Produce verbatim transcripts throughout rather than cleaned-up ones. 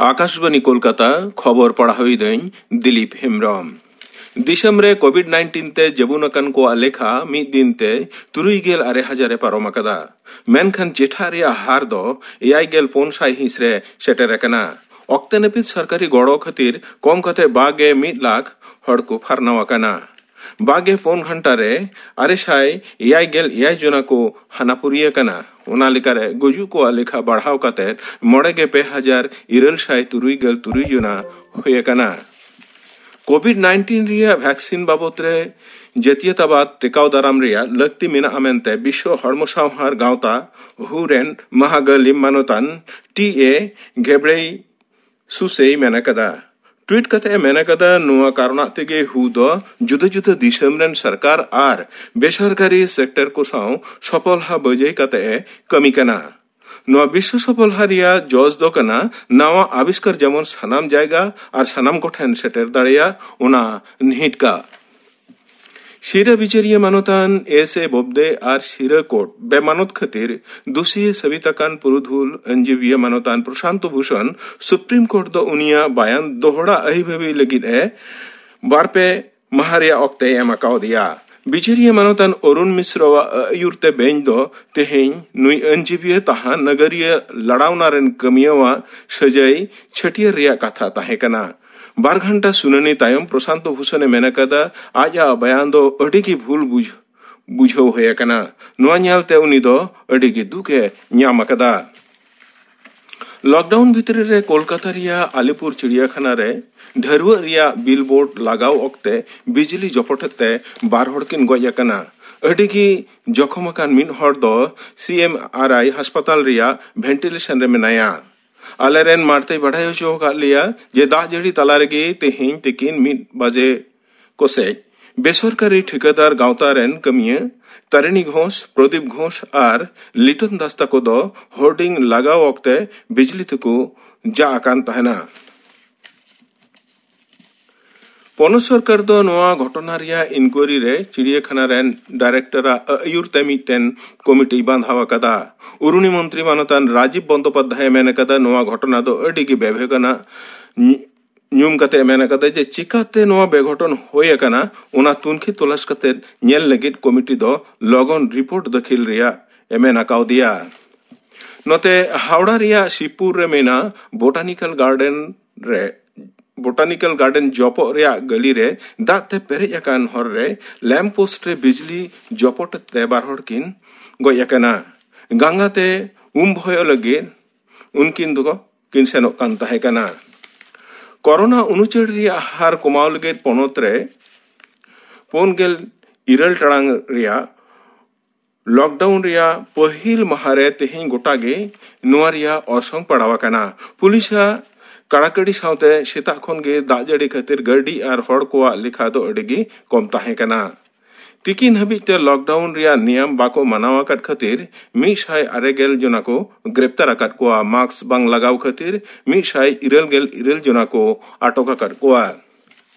ᱟᱠᱟᱥᱵᱟᱱᱤ ᱠᱳᱞᱠᱟᱛᱟ, ᱠᱷᱚᱵᱚᱨ ᱯᱟᱲᱦᱟᱣᱤᱫᱟᱹᱧ ᱫᱤᱞᱤᱯ ᱦᱮᱢᱵᱨᱚᱢ᱾ ᱫᱤᱥᱚᱢ ᱨᱮ ᱠᱳᱵᱷᱤᱰ ᱱᱟᱭᱤᱱᱴᱤᱱ ᱛᱮ ᱡᱟᱹᱵᱩᱱ ᱟᱠᱟᱱ ᱠᱚᱣᱟᱜ ᱞᱮᱠᱷᱟ ᱢᱤᱫ ᱫᱤᱱ ᱛᱮ ᱛᱩᱨᱩᱭ ᱜᱮᱞ ᱟᱨᱮ ᱦᱟᱡᱟᱨ ᱮ ᱯᱟᱨᱚᱢ ᱟᱠᱟᱫᱟ᱾ ᱢᱮᱱᱠᱷᱟᱱ ᱪᱮᱴᱷᱟ ᱨᱮᱭᱟᱜ ᱦᱟᱨ ᱫᱚ ᱮᱭᱟᱭ ᱜᱮᱞ ᱯᱩᱱ ᱥᱟᱭ ᱦᱤᱸᱥ ᱨᱮ ᱥᱮᱴᱮᱨ ᱟᱠᱟᱱᱟ᱾ ᱚᱠᱛᱮ ᱱᱟᱹᱯᱤᱛ ᱥᱚᱨᱠᱟᱨᱤ ᱜᱚᱲᱚ ᱠᱷᱟᱹᱛᱤᱨ ᱠᱚᱢ ᱠᱟᱛᱮ ᱵᱟᱜᱮ ᱢᱤᱫ ᱞᱟᱠᱷ ᱦᱚᱲ ᱠᱚ ᱯᱷᱟᱨᱱᱟᱣ ᱟᱠᱟᱱᱟ᱾ ᱵᱟᱜᱮ ᱯᱩᱱ ᱜᱷᱚᱱᱴᱟ ᱨᱮ ᱟᱨᱮ ᱥᱟᱭ ᱮᱭᱟᱭ ᱜᱮᱞ ᱮᱭᱟᱭ ᱡᱚᱱᱟ ᱠᱚ ᱦᱟᱱᱟᱯᱩᱨᱤ ᱟᱠᱟᱱᱟ᱾ ᱚᱱᱟ ᱞᱮᱠᱟᱨᱮ ᱜᱩᱡᱩᱜ ᱠᱚᱣᱟᱜ ᱞᱮᱠᱷᱟ ᱵᱟᱲᱦᱟᱣ ᱠᱟᱛᱮ ᱢᱚᱬᱮ ᱜᱮ ᱯᱮ ᱦᱟᱡᱟᱨ ᱤᱨᱟᱹᱞ ᱥᱟᱭ ᱛᱩᱨᱩᱭ ᱜᱮᱞ ᱛᱩᱨᱩᱭ ᱡᱚᱱᱟ ᱦᱩᱭ ᱟᱠᱟᱱᱟ᱾ ᱠᱳᱵᱷᱤᱰ ᱱᱟᱭᱤᱱᱴᱤᱱ ᱨᱮᱭᱟᱜ ᱵᱷᱮᱠᱥᱤᱱ ᱵᱟᱵᱚᱛ ᱨᱮ ᱡᱟᱹᱛᱤᱭᱚᱛᱟᱵᱟᱫ ᱴᱮᱠᱟᱣ ᱫᱟᱨᱟᱢ ᱨᱮᱭᱟᱜ ᱞᱟᱹᱠᱛᱤ ᱢᱮᱱᱟᱜᱼᱟ ᱢᱮᱱᱛᱮ ᱵᱤᱥᱣᱚ ᱦᱚᱲᱢᱚ ᱥᱟᱶᱦᱟᱨ ᱜᱟᱶᱛᱟ ᱦᱩ ᱨᱮᱱ ᱢᱟᱦᱟᱜᱟᱹᱞᱤᱢ ᱢᱟᱱᱚᱛᱟᱱ ᱴᱤ ᱮ ᱜᱷᱮᱵᱲᱮᱭ ᱥᱩᱥᱮᱭ ᱢᱮᱱ ᱟᱠᱟᱫᱟ᱾ ᱴᱩᱭᱤᱴ ᱠᱟᱛᱮ ᱮ ᱢᱮᱱ ᱟᱠᱟᱫᱟ, ᱱᱚᱣᱟ ᱠᱟᱨᱚᱱᱟᱜ ᱛᱮᱜᱮ ᱦᱩ ᱫᱚ ᱡᱩᱫᱟᱹ ᱡᱩᱫᱟᱹ ᱫᱤᱥᱚᱢ ᱨᱮᱱ ᱥᱚᱨᱠᱟᱨ ᱟᱨ ᱵᱮᱥᱚᱨᱠᱟᱨᱤ ᱥᱮᱠᱴᱚᱨ ᱠᱚ ᱥᱟᱶ ᱥᱚᱯᱚᱞᱦᱟ ᱵᱟᱹᱡᱟᱹᱭ ᱠᱟᱛᱮ ᱮ ᱠᱟᱹᱢᱤ ᱠᱟᱱᱟ᱾ ᱱᱚᱣᱟ ᱵᱤᱥᱥᱚ ᱥᱚᱯᱚᱞᱦᱟ ᱨᱮᱭᱟᱜ ᱡᱚᱥ ᱫᱚ ᱠᱟᱱᱟ ᱱᱟᱣᱟ ᱟᱵᱤᱥᱠᱟᱨ ᱡᱮᱢᱚᱱ ᱥᱟᱱᱟᱢ ᱡᱟᱭᱜᱟ ᱟᱨ ᱥᱟᱱᱟᱢ ᱠᱚᱴᱷᱮᱱ ᱥᱮᱴᱮᱨ ᱫᱟᱲᱮᱭᱟᱜ, ᱚᱱᱟ ᱱᱤᱦᱤᱴ ᱠᱟᱜ᱾ ᱥᱤᱨᱟᱹ ᱵᱤᱪᱟᱹᱨᱤᱭᱟᱹ ᱢᱟᱱᱚᱛᱟᱱ ᱮᱥ ᱮ ᱵᱚᱵᱫᱮ ᱟᱨ ᱥᱤᱨᱟᱹ ᱠᱳᱨᱴ ᱵᱮᱢᱟᱱᱚᱛ ᱠᱷᱟᱹᱛᱤᱨ ᱫᱩᱥᱤᱭᱟᱹ ᱥᱟᱹᱵᱤᱛ ᱟᱠᱟᱱ ᱯᱩᱨᱩᱫᱷᱩᱞ ᱟᱹᱧᱡᱤᱵᱤᱭᱟᱹ ᱢᱟᱱᱚᱛᱟᱱ ᱯᱨᱚᱥᱟᱱᱛᱚ ᱵᱷᱩᱥᱚᱱ ᱥᱩᱯᱨᱤᱢ ᱠᱳᱨᱴ ᱫᱚ ᱩᱱᱤᱭᱟᱜ ᱵᱟᱭᱟᱱ ᱫᱚᱦᱲᱟ ᱟᱹᱭᱵᱷᱟᱹᱵᱤ ᱞᱟᱹᱜᱤᱫ ᱮ ᱵᱟᱨᱯᱮ ᱢᱟᱦᱟ ᱨᱮᱭᱟᱜ ᱚᱠᱛᱮᱭ ᱮᱢ ᱟᱠᱟᱣᱫᱮᱭᱟ᱾ ᱵᱤᱪᱟᱹᱨᱤᱭᱟᱹ ᱢᱟᱱᱚᱛᱟᱱ ᱚᱨᱩᱱ ᱢᱤᱥᱨᱚᱣᱟᱜ ᱟᱹᱭᱩᱨ ᱛᱮ ᱵᱮᱧᱪ ᱫᱚ ᱛᱮᱦᱮᱧ ᱱᱩᱭ ᱟᱹᱧᱡᱤᱵᱤᱭᱟᱹ ᱛᱟᱦᱟᱸ ᱱᱟᱜᱟᱨᱤᱭᱟᱹ ᱞᱟᱲᱟᱣᱱᱟ ᱨᱮᱱ ᱠᱟᱹᱢᱤᱭᱟᱹᱣᱟᱜ ᱥᱟᱹᱡᱟᱹᱭ ᱪᱷᱟᱹᱴᱭᱟᱹᱨ ᱨᱮᱭᱟᱜ ᱠᱟᱛᱷᱟ ᱛᱟᱦᱮᱸ ᱠᱟᱱᱟ᱾ ᱵᱟᱨ ᱜᱷᱚᱱᱴᱟ ᱥᱩᱱᱟᱹᱱᱤ ᱛᱟᱭᱚᱢ ᱯᱨᱚᱥᱟᱱᱛᱚ ᱵᱷᱩᱥᱚᱱ ᱮ ᱢᱮᱱ ᱟᱠᱟᱫᱟ, ᱟᱡᱟᱜ ᱵᱟᱭᱟᱱ ᱫᱚ ᱟᱹᱰᱤ ᱜᱮ ᱵᱷᱩᱞ ᱵᱩᱡ-, ᱵᱩᱡᱷᱟᱹᱣ ᱦᱩᱭ ᱟᱠᱟᱱᱟ᱾ ᱱᱚᱣᱟ ᱧᱮᱞᱛᱮ ᱩᱱᱤ ᱫᱚ ᱟᱹᱰᱤ ᱜᱮ ᱫᱩᱠ ᱮ ᱧᱟᱢ ᱟᱠᱟᱫᱟ᱾ ᱞᱚᱠᱰᱟᱣᱩᱱ ᱵᱷᱤᱛᱨᱤ ᱨᱮ ᱠᱳᱞᱠᱟᱛᱟ ᱨᱮᱭᱟᱜ ᱟᱞᱤᱯᱩᱨ ᱪᱤᱲᱤᱭᱟᱠᱷᱟᱱᱟ ᱨᱮ ᱰᱷᱟᱹᱨᱣᱟᱹᱜ ᱨᱮᱭᱟᱜ ᱵᱤᱞᱵᱳᱨᱰ ᱞᱟᱜᱟᱣ ᱚᱠᱛᱮ ᱵᱤᱡᱽᱞᱤ ᱡᱚᱯᱚᱴᱮᱫ ᱛᱮ ᱵᱟᱨ ᱦᱚᱲ ᱠᱤᱱ ᱜᱚᱡ ᱟᱠᱟᱱᱟ᱾ ᱟᱹᱰᱤ ᱜᱮ ᱡᱚᱠᱷᱚᱢ ᱟᱠᱟᱱ ᱢᱤᱫ ᱦᱚᱲ ᱫᱚ ᱥᱤ ᱮᱢ ᱟᱨ ᱟᱭ ᱦᱟᱥᱯᱟᱛᱟᱞ ᱨᱮᱭᱟᱜ ᱵᱷᱮᱱᱴᱤᱞᱮᱥᱚᱱ ᱨᱮ ᱢᱮᱱᱟᱭᱟ᱾ ᱟᱞᱮᱨᱮᱱ ᱢᱟᱲᱛᱮᱭ ᱵᱟᱰᱟᱭ ᱦᱚᱪᱚ ᱟᱠᱟᱫ ᱞᱮᱭᱟ ᱡᱮ ᱫᱟᱜ ᱡᱟᱹᱲᱤ ᱛᱟᱞᱟ ᱨᱮᱜᱮ ᱛᱮᱦᱮᱧ ᱛᱤᱠᱤᱱ ᱢᱤᱫ ᱵᱟᱡᱮ ᱠᱚᱥᱮᱡ ᱵᱮᱥᱚᱨᱠᱟᱨᱤ ᱴᱷᱤᱠᱟᱹᱫᱟᱨ ᱜᱟᱶᱛᱟ ᱨᱮᱱ ᱠᱟᱹᱢᱤᱭᱟᱹ ᱛᱟᱨᱤᱬᱤ ᱜᱷᱳᱥ, ᱯᱨᱚᱫᱤᱯ ᱜᱷᱳᱥ ᱟᱨ ᱞᱤᱴᱚᱱ ᱫᱟᱥ ᱛᱟᱠᱚ ᱫᱚ ᱦᱳᱨᱰᱤᱝ ᱞᱟᱜᱟᱣ ᱚᱠᱛᱮ ᱵᱤᱡᱽᱞᱤ ᱛᱮᱠᱚ ᱡᱟ ᱟᱠᱟᱱ ᱛᱟᱦᱮᱱᱟ᱾ ᱯᱚᱱᱚᱛ ᱥᱚᱨᱠᱟᱨ ᱫᱚ ᱱᱚᱣᱟ ᱜᱷᱚᱴᱚᱱᱟ ᱨᱮᱭᱟᱜ ᱤᱱᱠᱩᱭᱟᱨᱤ ᱨᱮ ᱪᱤᱲᱤᱭᱟᱹᱠᱷᱟᱱᱟ ᱨᱮᱱ ᱰᱟᱭᱨᱮᱠᱴᱚᱨᱟᱜ ᱟᱹᱭᱩᱨ ᱛᱮ ᱢᱤᱫᱴᱮᱱ ᱠᱚᱢᱤᱴᱤᱭ ᱵᱟᱸᱫᱷᱟᱣ ᱟᱠᱟᱫᱟ᱾ ᱩᱨᱩᱱᱤ ᱢᱚᱱᱛᱨᱤ ᱢᱟᱱᱚᱛᱟᱱ ᱨᱟᱡᱤᱵ ᱵᱚᱱᱫᱳᱯᱟᱫᱽᱫᱷᱟᱭᱮ ᱢᱮᱱ ᱟᱠᱟᱫᱟ, ᱱᱚᱣᱟ ᱜᱷᱚᱴᱚᱱᱟ ᱫᱚ ᱟᱹᱰᱤ ᱜᱮ ᱵᱮᱵᱷᱮᱜᱟᱱᱟ᱾ ᱧᱩ-, ᱧᱩᱢ ᱠᱟᱛᱮ ᱢᱮᱱ ᱟᱠᱟᱫᱟ ᱡᱮ ᱪᱤᱠᱟᱛᱮ ᱱᱚᱣᱟ ᱵᱮᱜᱷᱚᱴᱚᱱ ᱦᱩᱭ ᱟᱠᱟᱱᱟ, ᱚᱱᱟ ᱛᱩᱱᱠᱷᱤ ᱛᱚᱞᱟᱥ ᱠᱟᱛᱮ ᱧᱮᱞ ᱞᱟᱹᱜᱤᱫ ᱠᱚᱢᱤᱴᱤ ᱫᱚ ᱞᱚᱜᱚᱱ ᱨᱤᱯᱳᱨᱴ ᱫᱟᱹᱠᱷᱤᱞ ᱨᱮᱭᱟᱜ ᱮ ᱢᱮᱱ ᱟᱠᱟᱣᱫᱮᱭᱟ᱾ ᱱᱚᱛᱮ ᱦᱟᱣᱲᱟ ᱨᱮᱭᱟᱜ ᱥᱤᱵᱯᱩᱨ ᱨᱮ ᱢᱮᱱᱟᱜ ᱵᱳᱴᱟᱱᱤᱠᱟᱞ ᱜᱟᱨᱰᱮᱱ ᱨᱮ, ᱵᱳᱴᱟᱱᱤᱠᱟᱞ ᱜᱟᱨᱰᱮᱱ ᱡᱚᱯᱚᱜ ᱨᱮᱭᱟᱜ ᱜᱟᱹᱞᱤ ᱨᱮ ᱫᱟᱜ ᱛᱮ ᱯᱮᱨᱮᱡ ᱟᱠᱟᱱ ᱦᱚᱨ ᱨᱮ ᱞᱮᱢᱯ ᱯᱳᱥᱴ ᱨᱮ ᱵᱤᱡᱽᱞᱤ ᱡᱚᱯᱚᱴ ᱛᱮ ᱵᱟᱨ ᱦᱚᱲ ᱠᱤᱱ ᱜᱚᱡ ᱟᱠᱟᱱᱟ᱾ ᱜᱟᱸᱜᱟ ᱛᱮ ᱩᱢ ᱵᱷᱚᱭᱚᱜ ᱞᱟᱹᱜᱤᱫ ᱩᱱᱠᱤᱱ ᱫᱚᱠᱚ ᱠᱤᱱ ᱥᱮᱱᱚᱜ ᱠᱟᱱ ᱛᱟᱦᱮᱸ ᱠᱟᱱᱟ᱾ ᱠᱚᱨᱳᱱᱟ ᱩᱱᱩᱪᱟᱹᱲ ᱨᱮᱭᱟᱜ ᱦᱟᱨ ᱠᱚᱢᱟᱣ ᱞᱟᱹᱜᱤᱫ ᱯᱚᱱᱚᱛ ᱨᱮ ᱯᱩᱱ ᱜᱮᱞ ᱤᱨᱟᱹᱞ ᱴᱟᱲᱟᱝ ᱨᱮᱭᱟᱜ ᱞᱚᱠᱰᱟᱣᱩᱱ ᱨᱮᱭᱟᱜ ᱯᱟᱹᱦᱤᱞ ᱢᱟᱦᱟ ᱨᱮ ᱛᱮᱦᱮᱧ ᱜᱚᱴᱟ ᱜᱮ ᱱᱚᱣᱟ ᱨᱮᱭᱟᱜ ᱚᱨᱥᱚᱝ ᱯᱟᱲᱟᱣ ᱟᱠᱟᱱᱟ᱾ ᱯᱩᱞᱤᱥᱟᱜ ᱠᱟᱲᱟᱠᱟᱲᱤ ᱥᱟᱶᱛᱮ ᱥᱮᱛᱟᱜ ᱠᱷᱚᱱ ᱜᱮ ᱫᱟᱜ ᱡᱟᱹᱲᱤ ᱠᱷᱟᱹᱛᱤᱨ ᱜᱟᱹᱰᱤ ᱟᱨ ᱦᱚᱲ ᱠᱚᱣᱟᱜ ᱞᱮᱠᱷᱟ ᱫᱚ ᱟᱹᱰᱤ ᱜᱮ ᱠᱚᱢ ᱛᱟᱦᱮᱸ ᱠᱟᱱᱟ᱾ ᱛᱤᱠᱤᱱ ᱦᱟᱹᱵᱤᱡ ᱛᱮ ᱞᱚᱠᱰᱟᱣᱩᱱ ᱨᱮᱭᱟᱜ ᱱᱤᱭᱚᱢ ᱵᱟᱠᱚ ᱢᱟᱱᱟᱣ ᱟᱠᱟᱫ ᱠᱷᱟᱹᱛᱤᱨ ᱢᱤᱫ ᱥᱟᱭ ᱟᱨᱮ ᱜᱮᱞ ᱡᱚᱱᱟ ᱠᱚ ᱜᱨᱮᱯᱛᱟᱨ ᱟᱠᱟᱫ ᱠᱚᱣᱟ᱾ ᱢᱟᱥᱠ ᱵᱟᱝ ᱞᱟᱜᱟᱣ ᱠᱷᱟᱹᱛᱤᱨ ᱢᱤᱫ ᱥᱟᱭ ᱤᱨᱟᱹᱞ ᱜᱮᱞ ᱤᱨᱟᱹᱞ ᱡᱚᱱᱟ ᱠᱚ ᱟᱴᱚᱠ ᱟᱠᱟᱫ ᱠᱚᱣᱟ᱾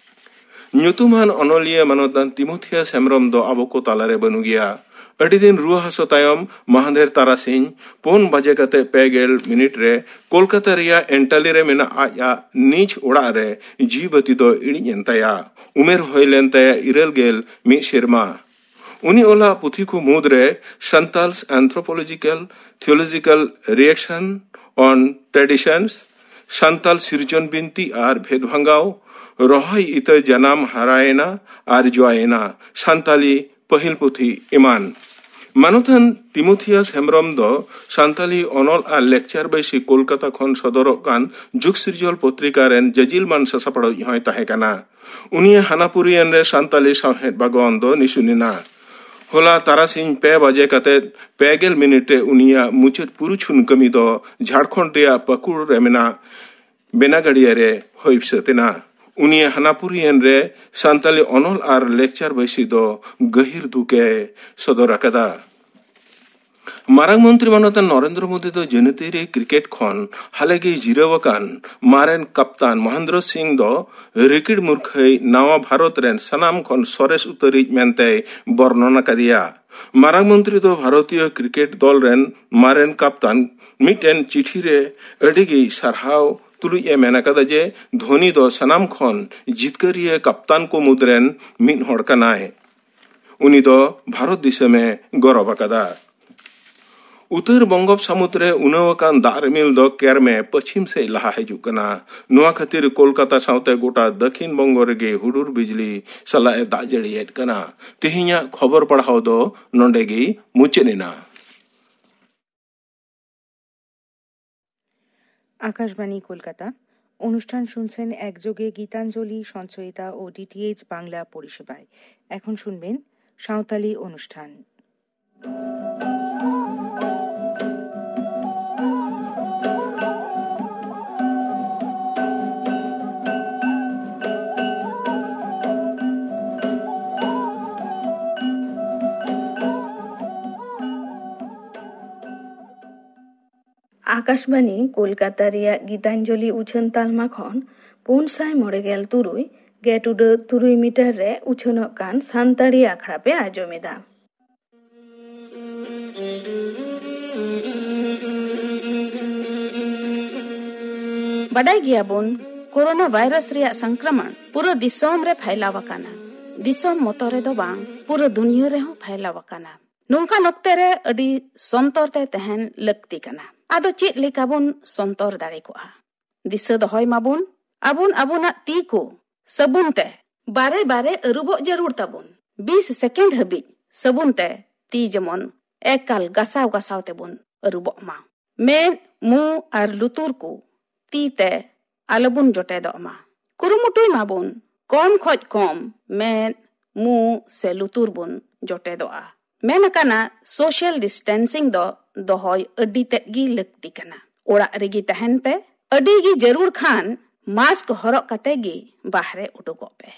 ᱧᱩᱛᱩᱢᱟᱱ ᱚᱱᱚᱞᱤᱭᱟᱹ ᱢᱟᱱᱚᱛᱟᱱ ᱛᱤᱢᱳᱛᱷᱤᱭᱟᱥ ᱦᱮᱢᱵᱨᱚᱢ ᱫᱚ ᱟᱵᱚ ᱠᱚ ᱛᱟᱞᱟᱨᱮ ᱵᱟᱹᱱᱩᱜ ᱜᱮᱭᱟ᱾ ᱟᱹᱰᱤ ᱫᱤᱱ ᱨᱩᱣᱟᱹ ᱦᱟᱹᱥᱩ ᱛᱟᱭᱚᱢ ᱢᱟᱦᱫᱮᱨ ᱛᱟᱨᱟᱥᱤᱧ ᱯᱩᱱ ᱵᱟᱡᱮ ᱠᱟᱛᱮ ᱯᱮ ᱜᱮᱞ ᱢᱤᱱᱤᱴ ᱨᱮ ᱠᱳᱞᱠᱟᱛᱟ ᱨᱮᱭᱟᱜ ᱮᱱᱴᱟᱞᱤ ᱨᱮ ᱢᱮᱱᱟᱜ ᱟᱡᱟᱜ ᱱᱤᱡ ᱚᱲᱟᱜ ᱨᱮ ᱡᱤᱣᱤ ᱵᱟᱹᱛᱤ ᱫᱚ ᱤᱬᱤᱡ ᱮᱱ ᱛᱟᱭᱟ᱾ ᱩᱢᱮᱨ ᱦᱩᱭ ᱞᱮᱱ ᱛᱟᱭᱟ ᱤᱨᱟᱹᱞ ᱜᱮᱞ ᱢᱤᱫ ᱥᱮᱨᱢᱟ᱾ ᱩᱱᱤ ᱚᱞᱟᱜ ᱯᱩᱛᱷᱤ ᱠᱚ ᱢᱩᱫᱽᱨᱮ Chantal's Anthropological Theological Reaction on Traditions, Santal ᱥᱤᱨᱡᱚᱱ ᱵᱤᱱᱛᱤ ᱟᱨ ᱵᱷᱮᱫ ᱵᱷᱟᱸᱜᱟᱣ, ᱨᱚᱦᱚᱭ ᱤᱛᱟᱹ ᱡᱟᱱᱟᱢ ᱦᱟᱨᱟᱭᱮᱱᱟ ᱟᱨ ᱡᱚᱣᱟᱭᱮᱱᱟ, ᱥᱟᱱᱛᱟᱞᱤ ᱯᱟᱹᱦᱤᱞ ᱯᱩᱛᱷᱤ ᱮᱢᱟᱱ᱾ ᱢᱟᱱᱚᱛᱟᱱ ᱛᱤᱢᱳᱛᱷᱤᱭᱟᱥ ᱦᱮᱢᱵᱨᱚᱢ ᱫᱚ ᱥᱟᱱᱛᱟᱞᱤ ᱚᱱᱚᱞ ᱟᱨ ᱞᱮᱠᱪᱟᱨ ᱵᱟᱹᱭᱥᱤ ᱠᱳᱞᱠᱟᱛᱟ ᱠᱷᱚᱱ ᱥᱚᱫᱚᱨᱚᱜ ᱠᱟᱱ ᱡᱩᱜᱽ ᱥᱤᱨᱡᱚᱞ ᱯᱚᱛᱨᱤᱠᱟ ᱨᱮᱱ ᱡᱟᱹᱡᱤᱞ ᱢᱟᱱ ᱥᱟᱥᱟᱯᱲᱟᱣᱤᱡ ᱦᱚᱸᱭ ᱛᱟᱦᱮᱸ ᱠᱟᱱᱟ᱾ ᱩᱱᱤᱭᱟᱜ ᱦᱟᱱᱟᱯᱩᱨᱤᱭᱟᱱ ᱨᱮ ᱥᱟᱱᱛᱟᱞᱤ ᱥᱟᱶᱦᱮᱫ ᱵᱟᱜᱣᱟᱱ ᱫᱚ ᱱᱤᱥᱩᱱ ᱮᱱᱟ᱾ ᱦᱚᱞᱟ ᱛᱟᱨᱟᱥᱤᱧ ᱯᱮ ᱵᱟᱡᱮ ᱠᱟᱛᱮ ᱯᱮ ᱜᱮᱞ ᱢᱤᱱᱤᱴ ᱨᱮ ᱩᱱᱤᱭᱟᱜ ᱢᱩᱪᱟᱹᱫ ᱯᱩᱨᱩᱪᱷᱩᱱ ᱠᱟᱹᱢᱤ ᱫᱚ ᱡᱷᱟᱲᱠᱷᱚᱸᱰ ᱨᱮᱭᱟᱜ ᱯᱟᱹᱠᱩᱲ ᱨᱮ ᱢᱮᱱᱟᱜ ᱵᱮᱱᱟᱜᱟᱲᱤᱭᱟ ᱨᱮ ᱦᱩᱭ ᱥᱟᱹᱛ ᱮᱱᱟ᱾ ᱩᱱᱤᱭᱟᱜ ᱦᱟᱱᱟᱯᱩᱨᱤᱭᱟᱱ ᱨᱮ ᱥᱟᱱᱛᱟᱞᱤ ᱚᱱᱚᱞ ᱟᱨ ᱞᱮᱠᱪᱟᱨ ᱵᱟᱹᱭᱥᱤ ᱫᱚ ᱜᱟᱹᱦᱤᱨ ᱫᱩᱠ ᱮ ᱥᱚᱫᱚᱨ ᱟᱠᱟᱫᱟ᱾ ᱢᱟᱨᱟᱝ ᱢᱚᱱᱛᱨᱤ ᱢᱟᱱᱚᱛᱟᱱ ᱱᱚᱨᱮᱱᱫᱨᱚ ᱢᱳᱫᱤ ᱫᱚ ᱡᱟᱹᱱᱤᱛᱤᱭᱟᱹᱨᱤ ᱠᱨᱤᱠᱮᱴ ᱠᱷᱚᱱ ᱦᱟᱞᱮ ᱜᱮ ᱡᱤᱨᱟᱹᱣ ᱟᱠᱟᱱ ᱢᱟᱨᱮᱱ ᱠᱟᱯᱛᱟᱱ ᱢᱚᱦᱮᱱᱫᱨᱚ ᱥᱤᱝ ᱫᱚ ᱨᱤᱠᱤᱲ ᱢᱩᱨᱠᱷᱟᱹᱭ ᱱᱟᱣᱟ ᱵᱷᱟᱨᱚᱛ ᱨᱮᱱ ᱥᱟᱱᱟᱢ ᱠᱷᱚᱱ ᱥᱚᱨᱮᱥ ᱩᱛᱟᱹᱨᱤᱡ ᱢᱮᱱᱛᱮᱭ ᱵᱚᱨᱱᱚᱱ ᱟᱠᱟᱫᱮᱭᱟ᱾ ᱢᱟᱨᱟᱝ ᱢᱚᱱᱛᱨᱤ ᱫᱚ ᱵᱷᱟᱨᱚᱛᱤᱭᱚ ᱠᱨᱤᱠᱮᱴ ᱫᱚᱞ ᱨᱮᱱ ᱢᱟᱨᱮᱱ ᱠᱟᱯᱛᱟᱱ ᱢᱤᱫᱴᱮᱱ ᱪᱤᱴᱷᱤ ᱨᱮ ᱟᱹᱰᱤ ᱜᱮᱭ ᱥᱟᱨᱦᱟᱣ ᱛᱩᱞᱩᱡ ᱮ ᱢᱮᱱ ᱟᱠᱟᱫᱟ ᱡᱮ ᱫᱷᱳᱱᱤ ᱫᱚ ᱥᱟᱱᱟᱢ ᱠᱷᱚᱱ ᱡᱤᱛᱠᱟᱹᱨᱤᱭᱟᱹ ᱠᱟᱯᱛᱟᱱ ᱠᱚ ᱢᱩᱫᱽ ᱨᱮᱱ ᱢᱤᱫ ᱦᱚᱲ ᱠᱟᱱᱟᱭ᱾ ᱩᱱᱤ ᱫᱚ ᱵᱷᱟᱨᱚᱛ ᱫᱤᱥᱚᱢᱮ ᱜᱚᱨᱚᱵ ᱟᱠᱟᱫᱟ᱾ ᱩᱛᱟᱹᱨ ᱵᱚᱝᱜᱳᱯ ᱥᱟᱹᱢᱩᱫ ᱨᱮ ᱩᱱᱟᱹᱣ ᱟᱠᱟᱱ ᱫᱟᱜ ᱨᱤᱢᱤᱞ ᱫᱚ ᱠᱮᱨᱢᱮ ᱯᱟᱹᱪᱷᱤᱢ ᱥᱮᱫ ᱞᱟᱦᱟ ᱦᱤᱡᱩᱜ ᱠᱟᱱᱟ᱾ ᱱᱚᱣᱟ ᱠᱷᱟᱹᱛᱤᱨ ᱠᱳᱞᱠᱟᱛᱟ ᱥᱟᱶᱛᱮ ᱜᱚᱴᱟ ᱫᱟᱹᱠᱷᱤᱱ ᱵᱚᱝᱜᱚ ᱨᱮᱜᱮ ᱦᱩᱰᱩᱨ ᱵᱤᱡᱽᱞᱤ ᱥᱟᱞᱟᱜ ᱮ ᱫᱟᱜ ᱡᱟᱹᱲᱤᱭᱮᱫ ᱠᱟᱱᱟ᱾ ᱛᱮᱦᱮᱧᱟᱜ ᱠᱷᱚᱵᱚᱨ ᱯᱟᱲᱦᱟᱣ ᱫᱚ ᱱᱚᱰᱮ ᱜᱮ ᱢᱩᱪᱟᱹᱫ ᱮᱱᱟ᱾ ᱟᱠᱟᱥᱵᱟᱱᱤ ᱠᱳᱞᱠᱟᱛᱟ᱾ অনুষ্ঠান শুনছেন একযোগে গীতাঞ্জলি, সঞ্চয়িতা ও ডিটিএইচ বাংলা পরিষেবায়। এখন শুনবেন সাঁওতালি অনুষ্ঠান। ᱟᱠᱟᱥᱵᱟᱱᱤ ᱠᱳᱞᱠᱟᱛᱟ ᱨᱮᱭᱟᱜ ᱜᱤᱛᱟᱧᱡᱚᱞᱤ ᱩᱪᱷᱟᱹᱱ ᱛᱟᱞᱢᱟ ᱠᱷᱚᱱ ᱯᱩᱱ ᱥᱟᱭ ᱢᱚᱬᱮ ᱜᱮᱞ ᱛᱩᱨᱩᱭ ᱜᱮᱴ ᱩᱰᱟᱹᱜ ᱛᱩᱨᱩᱭ ᱢᱤᱴᱟᱨ ᱨᱮ ᱩᱪᱷᱟᱹᱱᱚᱜ ᱠᱟᱱ ᱥᱟᱱᱛᱟᱲᱤ ᱟᱠᱷᱲᱟ ᱯᱮ ᱟᱸᱡᱚᱢ ᱮᱫᱟ᱾ ᱵᱟᱰᱟᱭ ᱜᱮᱭᱟᱵᱚᱱ, ᱠᱳᱨᱳᱱᱟ ᱵᱷᱟᱭᱨᱟᱥ ᱨᱮᱭᱟᱜ ᱥᱚᱝᱠᱨᱚᱢᱚᱱ ᱯᱩᱨᱟᱹ ᱫᱤᱥᱚᱢ ᱨᱮ ᱯᱷᱟᱭᱞᱟᱣ ᱟᱠᱟᱱᱟ᱾ ᱫᱤᱥᱚᱢ ᱢᱚᱛᱚ ᱨᱮᱫᱚ ᱵᱟᱝ, ᱯᱩᱨᱟᱹ ᱫᱩᱱᱤᱭᱟᱹ ᱨᱮᱦᱚᱸ ᱯᱷᱟᱭᱞᱟᱣ ᱟᱠᱟᱱᱟ᱾ ᱱᱚᱝᱠᱟᱱ ᱚᱠᱛᱮ ᱨᱮ ᱟᱹᱰᱤ ᱥᱚᱱᱛᱚᱨ ᱛᱮ ᱛᱟᱦᱮᱱ ᱞᱟᱹᱠᱛᱤ ᱠᱟᱱᱟ᱾ ᱟᱫᱚ ᱪᱮᱫ ᱞᱮᱠᱟ ᱵᱚᱱ ᱥᱚᱱᱛᱚᱨ ᱫᱟᱲᱮ ᱠᱚᱜᱼᱟ? ᱫᱤᱥᱟᱹ ᱫᱚᱦᱚᱭ ᱢᱟᱵᱚᱱ, ᱟᱵᱚᱱ ᱟᱵᱚᱱᱟᱜ ᱛᱤ ᱠᱚ ᱥᱟᱵᱚᱱ ᱛᱮ ᱵᱟᱨᱮ ᱵᱟᱨᱮ ᱟᱹᱨᱩᱵᱚᱜ ᱡᱟᱹᱨᱩᱲ ᱛᱟᱵᱚᱱ᱾ ᱵᱤᱥ ᱥᱮᱠᱮᱱᱰ ᱦᱟᱹᱵᱤᱡ ᱥᱟᱵᱚᱱ ᱛᱮ ᱛᱤ ᱡᱮᱢᱚᱱ ᱮᱠᱟᱞ ᱜᱟᱥᱟᱣ ᱜᱟᱥᱟᱣ ᱛᱮᱵᱚᱱ ᱟᱹᱨᱩᱵᱚᱜ ᱢᱟ᱾ ᱢᱮᱫ, ᱢᱩ ᱟᱨ ᱞᱩᱛᱩᱨ ᱠᱚ ᱛᱤ ᱛᱮ ᱟᱞᱚᱵᱚᱱ ᱡᱚᱴᱮᱫᱚᱜ ᱢᱟ᱾ ᱠᱩᱨᱩᱢᱩᱴᱩᱭ ᱢᱟᱵᱚᱱ ᱠᱚᱢ ᱠᱷᱚᱡ ᱠᱚᱢ ᱢᱮᱫ, ᱢᱩ ᱥᱮ ᱞᱩᱛᱩᱨ ᱵᱚᱱ ᱡᱚᱴᱮᱫᱚᱜᱼᱟ᱾ ᱢᱮᱱ ᱟᱠᱟᱱᱟ, ᱥᱳᱥᱟᱞ ᱰᱤᱥᱴᱮᱱᱥᱤᱝ ᱫᱚ ᱫᱚᱦᱚᱭ ᱟᱹᱰᱤ ᱛᱮᱫ ᱜᱮ ᱞᱟᱹᱠᱛᱤ ᱠᱟᱱᱟ᱾ ᱚᱲᱟᱜ ᱨᱮᱜᱮ ᱛᱟᱦᱮᱱ ᱯᱮ᱾ ᱟᱹᱰᱤ ᱜᱮ ᱡᱟᱹᱨᱩᱲ ᱠᱷᱟᱱ ᱢᱟᱥᱠ ᱦᱚᱨᱚᱜ ᱠᱟᱛᱮ ᱜᱮ ᱵᱟᱦᱨᱮ ᱩᱰᱩᱠᱚᱜ ᱯᱮ᱾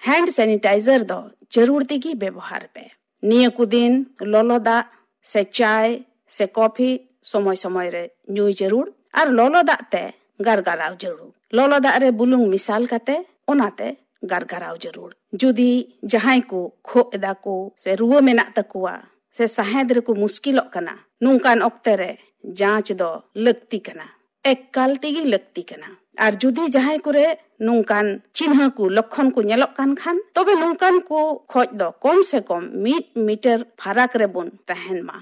ᱦᱮᱱᱰ ᱥᱮᱱᱤᱴᱟᱭᱡᱟᱨ ᱫᱚ ᱡᱟᱹᱨᱩᱲ ᱛᱮᱜᱮ ᱵᱮᱵᱚᱦᱟᱨ ᱯᱮ᱾ ᱱᱤᱭᱟᱹ ᱠᱚ ᱫᱤᱱ ᱞᱚᱞᱚ ᱫᱟᱜ ᱥᱮ ᱪᱟᱭ ᱥᱮ ᱠᱚᱯᱷᱤ ᱥᱚᱢᱚᱭ ᱥᱚᱢᱚᱭ ᱨᱮ ᱧᱩᱭ ᱡᱟᱹᱨᱩᱲ ᱟᱨ ᱞᱚᱞᱚ ᱫᱟᱜ ᱛᱮ ᱜᱟᱨᱜᱟᱨᱟᱣ ᱡᱟᱹᱨᱩᱲ᱾ ᱞᱚᱞᱚ ᱫᱟᱜ ᱨᱮ ᱵᱩᱞᱩᱝ ᱢᱮᱥᱟᱞ ᱠᱟᱛᱮ ᱚᱱᱟᱛᱮ ᱜᱟᱨᱜᱟᱨᱟᱣ ᱡᱟᱹᱨᱩᱲ᱾ ᱡᱩᱫᱤ ᱡᱟᱦᱟᱸᱭ ᱠᱚ ᱠᱷᱳᱜ ᱮᱫᱟ ᱠᱚ ᱥᱮ ᱨᱩᱣᱟᱹ ᱢᱮᱱᱟᱜ ᱛᱟᱠᱚᱣᱟ ᱥᱮ ᱥᱟᱦᱮᱸᱫ ᱨᱮᱠᱚ ᱢᱩᱥᱠᱤᱞᱚᱜ ᱠᱟᱱᱟ, ᱱᱚᱝᱠᱟᱱ ᱚᱠᱛᱮ ᱨᱮ ᱡᱟᱸᱪ ᱫᱚ ᱞᱟᱹᱠᱛᱤ ᱠᱟᱱᱟ, ᱮᱠᱟᱞ ᱛᱮᱜᱮ ᱞᱟᱹᱠᱛᱤ ᱠᱟᱱᱟ᱾ ᱟᱨ ᱡᱩᱫᱤ ᱡᱟᱦᱟᱸᱭ ᱠᱚᱨᱮ ᱱᱚᱝᱠᱟᱱ ᱪᱤᱱᱦᱟᱹ ᱠᱚ, ᱞᱚᱠᱠᱷᱚᱱ ᱠᱚ ᱧᱮᱞᱚᱜ ᱠᱟᱱ ᱠᱷᱟᱱ, ᱛᱚᱵᱮ ᱱᱚᱝᱠᱟᱱ ᱠᱚ ᱠᱷᱚᱡ ᱫᱚ ᱠᱚᱢ ᱥᱮ ᱠᱚᱢ ᱢᱤᱫ ᱢᱤᱴᱟᱨ ᱯᱷᱟᱨᱟᱠ ᱨᱮᱵᱚᱱ ᱛᱟᱦᱮᱱ ᱢᱟ᱾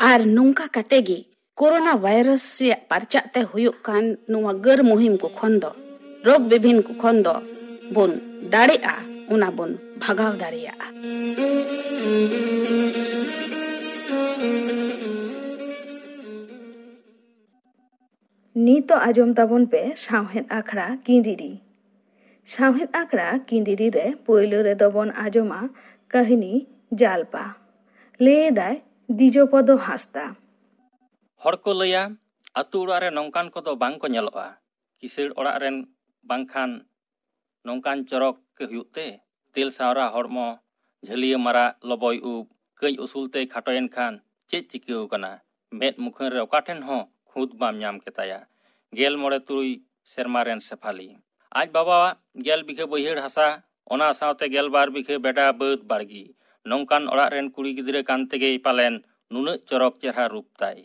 ᱟᱨ ᱱᱚᱝᱠᱟ ᱠᱟᱛᱮ ᱜᱮ ᱠᱳᱨᱳᱱᱟ ᱵᱷᱟᱭᱨᱟᱥ ᱨᱮᱭᱟᱜ ᱯᱟᱨᱪᱟᱜ ᱛᱮ ᱦᱩᱭᱩᱜ ᱠᱟᱱ ᱱᱚᱣᱟ ᱜᱟᱹᱨ ᱢᱩᱦᱤᱢ ᱠᱚ ᱠᱷᱚᱱ ᱫᱚ, ᱨᱳᱜᱽ ᱵᱤᱵᱷᱤᱱ ᱠᱚ ᱠᱷᱚᱱ ᱫᱚ ᱵᱚᱱ ᱫᱟᱲᱮᱜᱼᱟ, ᱚᱱᱟ ᱵᱚᱱ ᱵᱷᱟᱜᱟᱣ ᱫᱟᱲᱮᱭᱟᱜᱼᱟ᱾ ᱱᱤᱛᱚᱜ ᱟᱸᱡᱚᱢ ᱛᱟᱵᱚᱱ ᱯᱮ ᱥᱟᱶᱦᱮᱫ ᱟᱠᱷᱲᱟ ᱠᱤᱸᱫᱤᱨᱤ᱾ ᱥᱟᱶᱦᱮᱫ ᱟᱠᱷᱲᱟ ᱠᱤᱸᱫᱤᱨᱤ ᱨᱮ ᱯᱳᱭᱞᱳ ᱨᱮᱫᱚ ᱵᱚᱱ ᱟᱸᱡᱚᱢᱟ ᱠᱟᱹᱦᱱᱤ ᱡᱟᱞᱯᱟ᱾ ᱞᱟᱹᱭ ᱮᱫᱟᱭ ᱫᱤᱡᱚᱯᱚᱫᱚ ᱦᱟᱸᱥᱫᱟ᱾ ᱦᱚᱲ ᱠᱚ ᱞᱟᱹᱭᱟ, ᱟᱹᱛᱩ ᱚᱲᱟᱜ ᱨᱮ ᱱᱚᱝᱠᱟᱱ ᱠᱚᱫᱚ ᱵᱟᱝ ᱠᱚ ᱧᱮᱞᱚᱜᱼᱟ᱾ ᱠᱤᱥᱟᱹᱬ ᱚᱲᱟᱜ ᱨᱮᱱ ᱵᱟᱝᱠᱷᱟᱱ ᱱᱚᱝᱠᱟᱱ ᱪᱚᱨᱚᱠ ᱜᱮ ᱦᱩᱭᱩᱜ ᱛᱮ? ᱛᱮᱞ ᱥᱟᱣᱨᱟ ᱦᱚᱲᱢᱚ, ᱡᱷᱟᱹᱞᱤᱭᱟᱹ ᱢᱟᱨᱟᱜ ᱞᱚᱵᱚᱭ ᱩᱵ, ᱠᱟᱹᱡ ᱩᱥᱩᱞ ᱛᱮᱭ ᱠᱷᱟᱴᱚᱭᱮᱱ ᱠᱷᱟᱱ ᱪᱮᱫ ᱪᱤᱠᱟᱹᱣ ᱠᱟᱱᱟ? ᱢᱮᱫ ᱢᱩᱠᱷᱟᱹᱱ ᱨᱮ ᱚᱠᱟ ᱴᱷᱮᱱ ᱦᱚᱸ ᱠᱷᱩᱸᱛ ᱵᱟᱢ ᱧᱟᱢ ᱠᱮᱛᱟᱭᱟ᱾ ᱜᱮᱞ ᱢᱚᱬᱮ ᱛᱩᱨᱩᱭ ᱥᱮᱨᱢᱟ ᱨᱮᱱ ᱥᱮᱯᱷᱟᱞᱤ᱾ ᱟᱡ ᱵᱟᱵᱟᱣᱟᱜ ᱜᱮᱞ ᱵᱤᱜᱷᱟᱹ ᱵᱟᱹᱭᱦᱟᱹᱲ ᱦᱟᱥᱟ, ᱚᱱᱟ ᱥᱟᱶᱛᱮ ᱜᱮᱞ ᱵᱟᱨ ᱵᱤᱜᱷᱟᱹ ᱵᱮᱰᱟ ᱵᱟᱹᱫᱽ ᱵᱟᱲᱜᱤ᱾ ᱱᱚᱝᱠᱟᱱ ᱚᱲᱟᱜ ᱨᱮᱱ ᱠᱩᱲᱤ ᱜᱤᱫᱽᱨᱟᱹ ᱠᱟᱱ ᱛᱮᱜᱮᱭ ᱯᱟᱞᱮᱱ ᱱᱩᱱᱟᱹᱜ ᱪᱚᱨᱚᱠ ᱪᱮᱦᱨᱟ ᱨᱩᱯ ᱛᱟᱭ᱾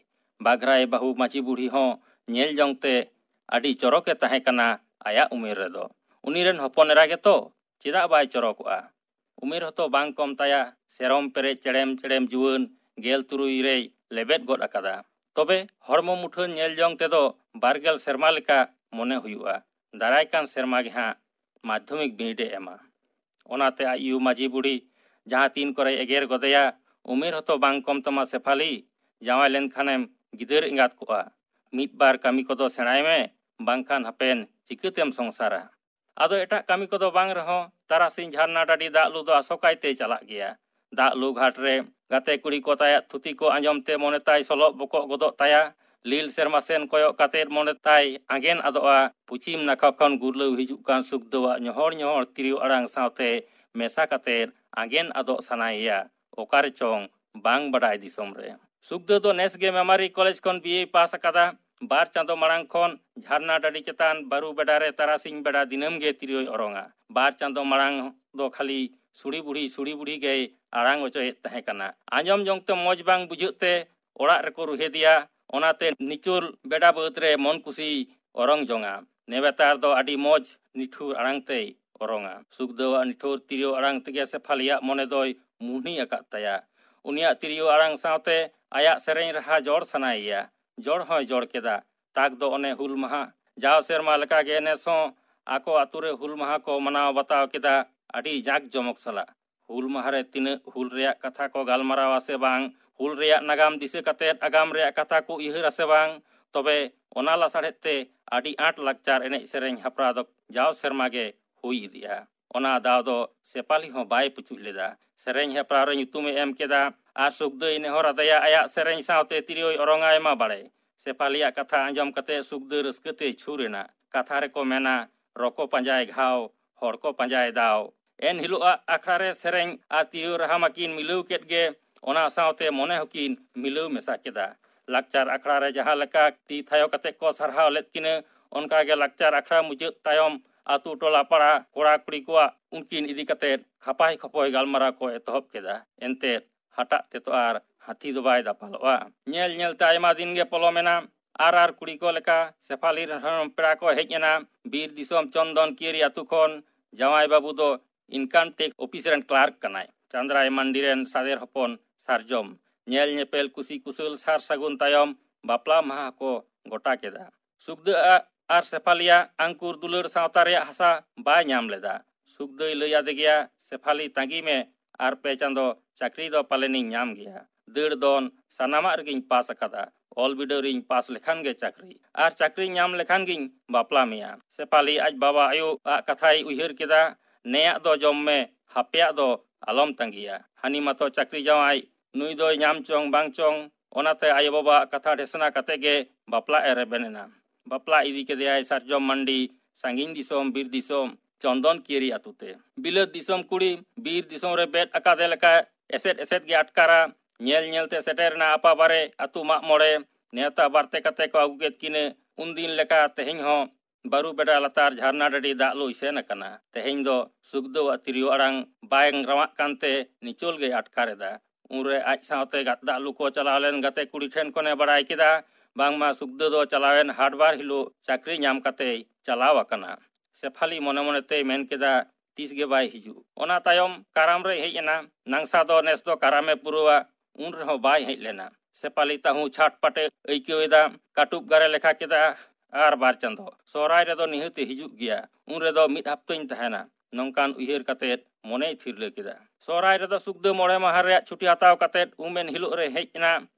ᱵᱟᱜᱷᱨᱟᱭ ᱵᱟᱹᱦᱩ ᱢᱟᱹᱡᱷᱤ ᱵᱩᱲᱦᱤ ᱦᱚᱸ ᱧᱮᱞ ᱡᱚᱝ ᱛᱮ ᱟᱹᱰᱤ ᱪᱚᱨᱚᱠᱮ ᱛᱟᱦᱮᱸ ᱠᱟᱱᱟ ᱟᱭᱟᱜ ᱩᱢᱮᱨ ᱨᱮᱫᱚ᱾ ᱩᱱᱤ ᱨᱮᱱ ᱦᱚᱯᱚᱱ ᱮᱨᱟ ᱜᱮᱛᱚ ᱪᱮᱫᱟᱜ ᱵᱟᱭ ᱪᱚᱨᱚᱠᱚᱜᱼᱟ? ᱩᱢᱮᱨ ᱦᱚᱸᱛᱚ ᱵᱟᱝ ᱠᱚᱢ ᱛᱟᱭᱟ, ᱥᱮᱨᱚᱢ ᱯᱮᱨᱮᱡ ᱪᱮᱲᱮᱢ ᱪᱮᱲᱮᱢ ᱡᱩᱣᱟᱹᱱ, ᱜᱮᱞ ᱛᱩᱨᱩᱭ ᱨᱮᱭ ᱞᱮᱵᱮᱫ ᱜᱚᱫ ᱟᱠᱟᱫᱟ᱾ ᱛᱚᱵᱮ ᱦᱚᱲᱢᱚ ᱢᱩᱴᱷᱟᱹᱱ ᱧᱮᱞ ᱡᱚᱝ ᱛᱮᱫᱚ ᱵᱟᱨᱜᱮᱞ ᱥᱮᱨᱢᱟ ᱞᱮᱠᱟ ᱢᱚᱱᱮ ᱦᱩᱭᱩᱜᱼᱟ᱾ ᱫᱟᱨᱟᱭ ᱠᱟᱱ ᱥᱮᱨᱢᱟ ᱜᱮ ᱦᱟᱸᱜ ᱢᱟᱫᱽᱫᱷᱚᱢᱤᱠ ᱵᱤᱱᱤᱰ ᱮ ᱮᱢᱟ᱾ ᱚᱱᱟᱛᱮ ᱟᱡ ᱭᱩ ᱢᱟᱹᱡᱷᱤ ᱵᱩᱲᱦᱤ ᱡᱟᱦᱟᱸ ᱛᱤᱱ ᱠᱚᱨᱮᱭ ᱮᱜᱮᱨ ᱜᱚᱫᱮᱭᱟ, "ᱩᱢᱮᱨ ᱦᱚᱸᱛᱚ ᱵᱟᱝ ᱠᱚᱢ ᱛᱟᱢᱟ ᱥᱮᱯᱷᱟᱞᱤ, ᱡᱟᱶᱟᱭ ᱞᱮᱱᱠᱷᱟᱱᱮᱢ ᱜᱤᱫᱟᱹᱨ ᱮᱸᱜᱟᱛ ᱠᱚᱜᱼᱟ᱾ ᱢᱤᱫ ᱵᱟᱨ ᱠᱟᱹᱢᱤ ᱠᱚᱫᱚ ᱥᱮᱬᱟᱭ ᱢᱮ, ᱵᱟᱝᱠᱷᱟᱱ ᱦᱟᱯᱮᱱ ᱪᱤᱠᱟᱹᱛᱮᱢ ᱥᱚᱝᱥᱟᱨᱟ?" ᱟᱫᱚ ᱮᱴᱟᱜ ᱠᱟᱹᱢᱤ ᱠᱚᱫᱚ ᱵᱟᱝ ᱨᱮᱦᱚᱸ, ᱛᱟᱨᱟᱥᱤᱧ ᱡᱷᱟᱨᱱᱟ ᱰᱟᱹᱰᱤ ᱫᱟᱜ ᱞᱩ ᱫᱚ ᱟᱥᱚᱠᱟᱭ ᱛᱮᱭ ᱪᱟᱞᱟᱜ ᱜᱮᱭᱟ᱾ ᱫᱟᱜ ᱞᱩ ᱜᱷᱟᱴ ᱨᱮ ᱜᱟᱛᱮ ᱠᱩᱲᱤ ᱠᱚ ᱛᱟᱭᱟᱜ ᱛᱷᱩᱛᱤ ᱠᱚ ᱟᱸᱡᱚᱢ ᱛᱮ ᱢᱚᱱᱮ ᱛᱟᱭ ᱥᱚᱞᱚᱜ ᱵᱚᱠᱚᱜ ᱜᱚᱫᱚᱜ ᱛᱟᱭᱟ᱾ ᱞᱤᱞ ᱥᱮᱨᱢᱟ ᱥᱮᱱ ᱠᱚᱭᱚᱜ ᱠᱟᱛᱮᱫ ᱢᱚᱱᱮ ᱛᱟᱭ ᱟᱸᱜᱮᱱ ᱟᱫᱚᱜᱼᱟ᱾ ᱯᱩᱪᱷᱤᱢ ᱱᱟᱠᱷᱟ ᱠᱷᱚᱱ ᱜᱩᱨᱞᱟᱹᱣ ᱦᱤᱡᱩᱜ ᱠᱟᱱ ᱥᱩᱠᱫᱟᱹᱣᱟᱜ ᱧᱚᱦᱚᱲ ᱧᱚᱦᱚᱲ ᱛᱤᱨᱭᱳ ᱟᱲᱟᱝ ᱥᱟᱶᱛᱮ ᱢᱮᱥᱟ ᱠᱟᱛᱮᱫ ᱟᱸᱜᱮᱱ ᱟᱫᱚᱜ ᱥᱟᱱᱟᱭᱮᱭᱟ, ᱚᱠᱟ ᱨᱮᱪᱚᱝ ᱵᱟᱝ ᱵᱟᱰᱟᱭ ᱫᱤᱥᱚᱢ ᱨᱮ᱾ ᱥᱩᱠᱫᱟᱹ ᱫᱚ ᱱᱮᱥ ᱜᱮ ᱢᱮᱢᱟᱨᱤ ᱠᱚᱞᱮᱡᱽ ᱠᱷᱚᱱ ᱵᱤ ᱮ ᱯᱟᱥ ᱟᱠᱟᱫᱟ᱾ ᱵᱟᱨ ᱪᱟᱸᱫᱚ ᱢᱟᱲᱟᱝ ᱠᱷᱚᱱ ᱡᱷᱟᱨᱱᱟ ᱰᱟᱹᱰᱤ ᱪᱮᱛᱟᱱ ᱵᱟᱹᱨᱩ ᱵᱮᱰᱟ ᱨᱮ ᱛᱟᱨᱟᱥᱤᱧ ᱵᱮᱲᱟ ᱫᱤᱱᱟᱹᱢ ᱜᱮ ᱛᱤᱨᱭᱳᱭ ᱚᱨᱚᱝᱟ᱾ ᱵᱟᱨ ᱪᱟᱸᱫᱚ ᱢᱟᱲᱟᱝ ᱫᱚ ᱠᱷᱟᱹᱞᱤ ᱥᱩᱲᱤ ᱵᱩᱲᱦᱤ, ᱥᱩᱲᱤ ᱵᱩᱲᱦᱤ ᱜᱮᱭ ᱟᱲᱟᱝ ᱚᱪᱚᱭᱮᱫ ᱛᱟᱦᱮᱸ ᱠᱟᱱᱟ᱾ ᱟᱸᱡᱚᱢ ᱡᱚᱝ ᱛᱮ ᱢᱚᱡᱽ ᱵᱟᱝ ᱵᱩᱡᱷᱟᱹᱜ ᱛᱮ ᱚᱲᱟᱜ ᱨᱮᱠᱚ ᱨᱩᱦᱮᱫᱮᱭᱟ᱾ ᱚᱱᱟᱛᱮ ᱱᱤᱪᱚᱞ ᱵᱮᱰᱟ ᱵᱟᱹᱫᱽ ᱨᱮ ᱢᱚᱱ ᱠᱩᱥᱤ ᱚᱨᱚᱝ ᱡᱚᱝᱟ᱾ ᱱᱮᱵᱮᱛᱟᱨ ᱫᱚ ᱟᱹᱰᱤ ᱢᱚᱡᱽ ᱱᱤᱴᱷᱩᱨ ᱟᱲᱟᱝ ᱛᱮᱭ ᱚᱨᱚᱝᱟ᱾ ᱥᱩᱠᱫᱟᱹᱣᱟᱜ ᱱᱤᱴᱷᱩᱨ ᱛᱤᱨᱭᱳ ᱟᱲᱟᱝ ᱛᱮᱜᱮ ᱥᱮᱯᱷᱟᱞᱤᱭᱟᱜ ᱢᱚᱱᱮ ᱫᱚᱭ ᱢᱩᱦᱱᱤ ᱟᱠᱟᱫ ᱛᱟᱭᱟ᱾ ᱩᱱᱤᱭᱟᱜ ᱛᱤᱨᱭᱳ ᱟᱲᱟᱝ ᱥᱟᱶᱛᱮ ᱟᱭᱟᱜ ᱥᱮᱨᱮᱧ ᱨᱟᱦᱟ ᱡᱚᱲ ᱥᱟᱱᱟᱭᱮᱭᱟ᱾ ᱡᱚᱲ ᱦᱚᱸᱭ ᱡᱚᱲ ᱠᱮᱫᱟ᱾ ᱛᱟᱠ ᱫᱚ ᱚᱱᱮ ᱦᱩᱞ ᱢᱟᱦᱟ᱾ ᱡᱟᱣ ᱥᱮᱨᱢᱟ ᱞᱮᱠᱟᱜᱮ ᱱᱮᱥ ᱦᱚᱸ ᱟᱠᱚ ᱟᱛᱳ ᱨᱮ ᱦᱩᱞ ᱢᱟᱦᱟ ᱠᱚ ᱢᱟᱱᱟᱣ ᱵᱟᱛᱟᱣ ᱠᱮᱫᱟ ᱟᱹᱰᱤ ᱡᱟᱸᱠ ᱡᱚᱢᱚᱠ ᱥᱟᱞᱟᱜ᱾ ᱦᱩᱞ ᱢᱟᱦᱟ ᱨᱮ ᱛᱤᱱᱟᱹᱜ ᱦᱩᱞ ᱨᱮᱭᱟᱜ ᱠᱟᱛᱷᱟ ᱠᱚ ᱜᱟᱞᱢᱟᱨᱟᱣᱟ ᱥᱮ ᱵᱟᱝ, ᱦᱩᱞ ᱨᱮᱭᱟᱜ ᱱᱟᱜᱟᱢ ᱫᱤᱥᱟᱹ ᱠᱟᱛᱮᱫ ᱟᱜᱟᱢ ᱨᱮᱭᱟᱜ ᱠᱟᱛᱷᱟ ᱠᱚ ᱩᱭᱦᱟᱹᱨᱟ ᱥᱮ ᱵᱟᱝ, ᱛᱚᱵᱮ ᱚᱱᱟ ᱞᱟᱥᱟᱲᱦᱮᱫ ᱛᱮ ᱟᱹᱰᱤ ᱟᱸᱴ ᱞᱟᱠᱪᱟᱨ ᱮᱱᱮᱡ ᱥᱮᱨᱮᱧ ᱦᱮᱯᱨᱟᱣ ᱫᱚ ᱡᱟᱣ ᱥᱮᱨᱢᱟ ᱜᱮ ᱦᱩᱭ ᱤᱫᱤᱜᱼᱟ᱾ ᱚᱱᱟ ᱫᱟᱣ ᱫᱚ ᱥᱮᱯᱟᱞᱤ ᱦᱚᱸ ᱵᱟᱭ ᱯᱩᱪᱩᱡ ᱞᱮᱫᱟ᱾ ᱥᱮᱨᱮᱧ ᱦᱮᱯᱨᱟᱣ ᱨᱮ ᱧᱩᱛᱩᱢᱮ ᱮᱢ ᱠᱮᱫᱟ ᱟᱨ ᱥᱩᱠᱫᱟᱹᱭ ᱱᱮᱦᱚᱨ ᱟᱫᱮᱭᱟ ᱟᱭᱟᱜ ᱥᱮᱨᱮᱧ ᱥᱟᱶᱛᱮ ᱛᱤᱨᱭᱳᱭ ᱚᱨᱚᱝᱟᱭ ᱢᱟ ᱵᱟᱲᱮ᱾ ᱥᱮᱯᱟᱞᱤᱭᱟᱜ ᱠᱟᱛᱷᱟ ᱟᱸᱡᱚᱢ ᱠᱟᱛᱮ ᱥᱩᱠᱫᱟᱹ ᱨᱟᱹᱥᱠᱟᱹ ᱛᱮᱭ ᱪᱷᱩᱨ ᱮᱱᱟ᱾ ᱠᱟᱛᱷᱟ ᱨᱮᱠᱚ ᱢᱮᱱᱟ, "ᱨᱚᱠᱚ ᱯᱟᱸᱡᱟᱭ ᱜᱷᱟᱣ, ᱦᱚᱲ ᱠᱚ ᱯᱟᱸᱡᱟᱭ ᱫᱟᱣ᱾" ᱮᱱ ᱦᱤᱞᱳᱜᱟᱜ ᱟᱠᱷᱲᱟ ᱨᱮ ᱥᱮᱨᱮᱧ ᱟᱨ ᱛᱤᱨᱭᱳ ᱨᱟᱦᱟ ᱢᱟᱠᱤᱱ ᱢᱤᱞᱟᱹᱣ ᱠᱮᱫ ᱜᱮ, ᱚᱱᱟ ᱥᱟᱶᱛᱮ ᱢᱚᱱᱮ ᱦᱚᱸᱠᱤᱱ ᱢᱤᱞᱟᱹᱣ ᱢᱮᱥᱟ ᱠᱮᱫᱟ᱾ ᱞᱟᱠᱪᱟᱨ ᱟᱠᱷᱲᱟ ᱨᱮ ᱡᱟᱦᱟᱸ ᱞᱮᱠᱟ ᱛᱤ ᱛᱷᱟᱭᱚ ᱠᱟᱛᱮ ᱠᱚ ᱥᱟᱨᱦᱟᱣ ᱞᱮᱫ ᱠᱤᱱᱟᱹ, ᱚᱱᱠᱟ ᱜᱮ ᱞᱟᱠᱪᱟᱨ ᱟᱠᱷᱲᱟ ᱢᱩᱪᱟᱹᱫ ᱛᱟᱭᱚᱢ ᱟᱛᱳ ᱴᱚᱞᱟ ᱯᱟᱲᱟ ᱠᱚᱲᱟ ᱠᱩᱲᱤ ᱠᱚᱣᱟᱜ ᱩᱱᱠᱤᱱ ᱤᱫᱤ ᱠᱟᱛᱮ ᱠᱷᱟᱯᱟᱭ ᱠᱷᱚᱯᱚᱭ ᱜᱟᱞᱢᱟᱨᱟᱣ ᱠᱚ ᱮᱛᱚᱦᱚᱵ ᱠᱮᱫᱟ᱾ ᱮᱱᱛᱮᱫ ᱦᱟᱴᱟᱜ ᱛᱮᱛᱚ ᱟᱨ ᱦᱟᱹᱛᱤ ᱫᱚ ᱵᱟᱭ ᱫᱟᱯᱟᱞᱚᱜᱼᱟ᱾ ᱧᱮᱞ ᱧᱮᱞᱛᱮ ᱟᱭᱢᱟ ᱫᱤᱱ ᱜᱮ ᱯᱚᱞᱚᱢᱮᱱᱟ᱾ ᱟᱨ ᱟᱨ ᱠᱩᱲᱤ ᱠᱚ ᱞᱮᱠᱟ ᱥᱮᱯᱷᱟᱞᱤ ᱨᱮᱱ ᱦᱚᱸ ᱯᱮᱲᱟ ᱠᱚ ᱦᱮᱡ ᱮᱱᱟ᱾ ᱵᱤᱨ ᱫᱤᱥᱚᱢ ᱪᱚᱱᱫᱚᱱ ᱠᱤᱭᱟᱹᱨᱤ ᱟᱹᱛᱩ ᱠᱷᱚᱱ ᱡᱟᱶᱟᱭ ᱵᱟᱹᱵᱩ ᱫᱚ ᱤᱱᱠᱟᱢ ᱴᱮᱠᱥ ᱚᱯᱷᱤᱥ ᱨᱮᱱ ᱠᱞᱟᱨᱠ ᱠᱟᱱᱟᱭ᱾ ᱪᱟᱸᱫᱽᱨᱟᱭ ᱢᱟᱱᱰᱤ ᱨᱮᱱ ᱥᱟᱫᱮᱨ ᱦᱚᱯᱚᱱ ᱥᱟᱨᱡᱚᱢ᱾ ᱧᱮᱞ ᱧᱮᱯᱮᱞ ᱠᱩᱥᱤ ᱠᱩᱥᱟᱹᱞ ᱥᱟᱨ ᱥᱟᱹᱜᱩᱱ ᱛᱟᱭᱚᱢ ᱵᱟᱯᱞᱟ ᱢᱟᱦᱟ ᱠᱚ ᱜᱚᱴᱟ ᱠᱮᱫᱟ᱾ ᱥᱩᱠᱫᱟᱹ ᱟ-, ᱟᱨ ᱥᱮᱯᱷᱟᱞᱤᱭᱟ ᱟᱝᱠᱩᱨ ᱫᱩᱞᱟᱹᱲ ᱥᱟᱶᱛᱟ ᱨᱮᱭᱟᱜ ᱦᱟᱥᱟ ᱵᱟᱭ ᱧᱟᱢ ᱞᱮᱫᱟ᱾ ᱥᱩᱠᱫᱟᱹᱭ ᱞᱟᱹᱭ ᱟᱫᱮ ᱜᱮᱭᱟ, "ᱥᱮᱯᱷᱟᱞᱤ, ᱛᱟᱺᱜᱤ ᱢᱮ, ᱟᱨ ᱯᱮ ᱪᱟᱸᱫᱚ ᱪᱟᱹᱠᱨᱤ ᱫᱚ ᱯᱟᱞᱮᱱᱤᱧ ᱧᱟᱢ ᱜᱮᱭᱟ᱾ ᱫᱟᱹᱲ ᱫᱚᱱ ᱥᱟᱱᱟᱢᱟᱜ ᱨᱮᱜᱮᱧ ᱯᱟᱥ ᱟᱠᱟᱫᱟ᱾ ᱚᱞ ᱵᱤᱰᱟᱹᱣ ᱨᱤᱧ ᱯᱟᱥ ᱞᱮᱠᱷᱟᱱ ᱜᱮ ᱪᱟᱹᱠᱨᱤ, ᱟᱨ ᱪᱟᱹᱠᱨᱤ ᱧᱟᱢ ᱞᱮᱠᱷᱟᱱ ᱜᱤᱧ ᱵᱟᱯᱞᱟ ᱢᱮᱭᱟ᱾" ᱥᱮᱯᱷᱟᱞᱤ ᱟᱡ ᱵᱟᱵᱟ ᱟᱭᱳ ᱟᱜ ᱠᱟᱛᱷᱟᱭ ᱩᱭᱦᱟᱹᱨ ᱠᱮᱫᱟ, "ᱱᱮᱭᱟᱜ ᱫᱚ ᱡᱚᱢ ᱢᱮ, ᱦᱟᱯᱮᱭᱟᱜ ᱫᱚ ᱟᱞᱚᱢ ᱛᱟᱺᱜᱤᱭᱟ᱾ ᱦᱟᱹᱱᱤ ᱢᱟᱛᱚ ᱪᱟᱹᱠᱨᱤ ᱡᱟᱶᱟᱭ, ᱱᱩᱭ ᱫᱚᱭ ᱧᱟᱢ ᱪᱚᱝ ᱵᱟᱝ ᱪᱚᱝ", ᱚᱱᱟᱛᱮ ᱟᱭᱳ ᱵᱟᱵᱟᱣᱟᱜ ᱠᱟᱛᱷᱟ ᱰᱷᱮᱥᱱᱟ ᱠᱟᱛᱮ ᱜᱮ ᱵᱟᱯᱞᱟ ᱮ ᱨᱮᱵᱮᱱ ᱮᱱᱟ᱾ ᱵᱟᱯᱞᱟ ᱤᱫᱤ ᱠᱮᱫᱮᱭᱟᱭ ᱥᱟᱨᱡᱚᱢ ᱢᱟᱱᱰᱤ, ᱥᱟᱺᱜᱤᱧ ᱫᱤᱥᱚᱢ, ᱵᱤᱨ ᱫᱤᱥᱚᱢ, ᱪᱚᱱᱫᱚᱱ ᱠᱤᱭᱟᱹᱨᱤ ᱟᱹᱛᱩ ᱛᱮ᱾ ᱵᱤᱞᱟᱹᱛ ᱫᱤᱥᱚᱢ ᱠᱩᱲᱤ ᱵᱤᱨ ᱫᱤᱥᱚᱢ ᱨᱮ ᱵᱮᱫ ᱟᱠᱟᱫᱮ ᱞᱮᱠᱟ ᱮᱥᱮᱫ ᱮᱥᱮᱫ ᱜᱮ ᱟᱴᱠᱟᱨᱟ᱾ ᱧᱮᱞ ᱧᱮᱞᱛᱮ ᱥᱮᱴᱮᱨ ᱮᱱᱟ ᱟᱯᱟ ᱵᱟᱨᱮ ᱟᱹᱛᱩ ᱢᱟᱜ ᱢᱚᱬᱮ᱾ ᱱᱮᱣᱛᱟ ᱵᱟᱨᱛᱮ ᱠᱟᱛᱮ ᱠᱚ ᱟᱹᱜᱩ ᱠᱮᱫ ᱠᱤᱱᱟᱹ᱾ ᱩᱱᱫᱤᱱ ᱞᱮᱠᱟ ᱛᱮᱦᱮᱧ ᱦᱚᱸ ᱵᱟᱹᱨᱩ ᱵᱮᱰᱟ ᱞᱟᱛᱟᱨ ᱡᱷᱟᱨᱱᱟ ᱰᱟᱹᱰᱤ ᱫᱟᱜ ᱞᱩ ᱤᱥᱮᱱ ᱟᱠᱟᱱᱟ᱾ ᱛᱮᱦᱮᱧ ᱫᱚ ᱥᱩᱠᱫᱟᱹᱣᱟᱜ ᱛᱤᱨᱭᱳ ᱟᱲᱟᱝ ᱵᱟᱝ ᱨᱟᱣᱟᱜ ᱠᱟᱱᱛᱮ ᱱᱤᱪᱚᱞ ᱜᱮᱭ ᱟᱴᱠᱟᱨ ᱮᱫᱟ᱾ ᱩᱱᱨᱮ ᱟᱡ ᱥᱟᱶᱛᱮ ᱜᱟᱛ ᱫᱟᱜ ᱞᱩ ᱠᱚ ᱪᱟᱞᱟᱣ ᱞᱮᱱ ᱜᱟᱛᱮ ᱠᱩᱲᱤ ᱴᱷᱮᱱ ᱠᱷᱚᱱᱮ ᱵᱟᱲᱟᱭ ᱠᱮᱫᱟ, ᱵᱟᱝᱢᱟ ᱥᱩᱠᱫᱟᱹ ᱫᱚ ᱪᱟᱞᱟᱣᱮᱱ ᱦᱟᱴᱵᱟᱨ ᱦᱤᱞᱳᱜ ᱪᱟᱹᱠᱨᱤ ᱧᱟᱢ ᱠᱟᱛᱮᱭ ᱪᱟᱞᱟᱣ ᱟᱠᱟᱱᱟ᱾ ᱥᱮᱯᱷᱟᱞᱤ ᱢᱚᱱᱮ ᱢᱚᱱᱮ ᱛᱮᱭ ᱢᱮᱱ ᱠᱮᱫᱟ, ᱛᱤᱥ ᱜᱮ ᱵᱟᱭ ᱦᱤᱡᱩᱜ᱾ ᱚᱱᱟ ᱛᱟᱭᱚᱢ ᱠᱟᱨᱟᱢ ᱨᱮᱭ ᱦᱮᱡ ᱮᱱᱟ᱾ ᱱᱟᱝᱥᱟ ᱫᱚ ᱱᱮᱥ ᱫᱚ ᱠᱟᱨᱟᱢᱮ ᱯᱩᱨᱟᱹᱣᱟ, ᱩᱱ ᱨᱮᱦᱚᱸ ᱵᱟᱭ ᱦᱮᱡ ᱞᱮᱱᱟ᱾ ᱥᱮᱯᱷᱟᱞᱤ ᱛᱟᱹᱦᱩ ᱪᱷᱟᱴ ᱯᱟᱴᱮ ᱟᱹᱭᱠᱟᱹᱣ ᱮᱫᱟ᱾ ᱠᱟᱹᱴᱩᱵ ᱜᱟᱨᱮ ᱞᱮᱠᱷᱟ ᱠᱮᱫᱟ, ᱟᱨ ᱵᱟᱨ ᱪᱟᱸᱫᱚ᱾ ᱥᱚᱦᱨᱟᱭ ᱨᱮᱫᱚ ᱱᱤᱦᱟᱹᱛᱮ ᱦᱤᱡᱩᱜ ᱜᱮᱭᱟ, ᱩᱱ ᱨᱮᱫᱚ ᱢᱤᱫ ᱦᱟᱯᱛᱟᱧ ᱛᱟᱦᱮᱱᱟ᱾ ᱱᱚᱝᱠᱟᱱ ᱩᱭᱦᱟᱹᱨ ᱠᱟᱛᱮᱫ ᱢᱚᱱᱮᱭ ᱛᱷᱤᱨᱞᱟᱹ ᱠᱮᱫᱟ᱾ ᱥᱚᱦᱨᱟᱭ ᱨᱮᱫᱚ ᱥᱩᱠᱫᱟᱹ ᱢᱚᱬᱮ ᱢᱟᱦᱟ ᱨᱮᱭᱟᱜ ᱪᱷᱩᱴᱤ ᱦᱟᱛᱟᱣ ᱠᱟᱛᱮᱫ ᱩᱢᱮᱱ ᱦᱤᱞᱳᱜ ᱨᱮ ᱦᱮᱡ ᱮᱱᱟ᱾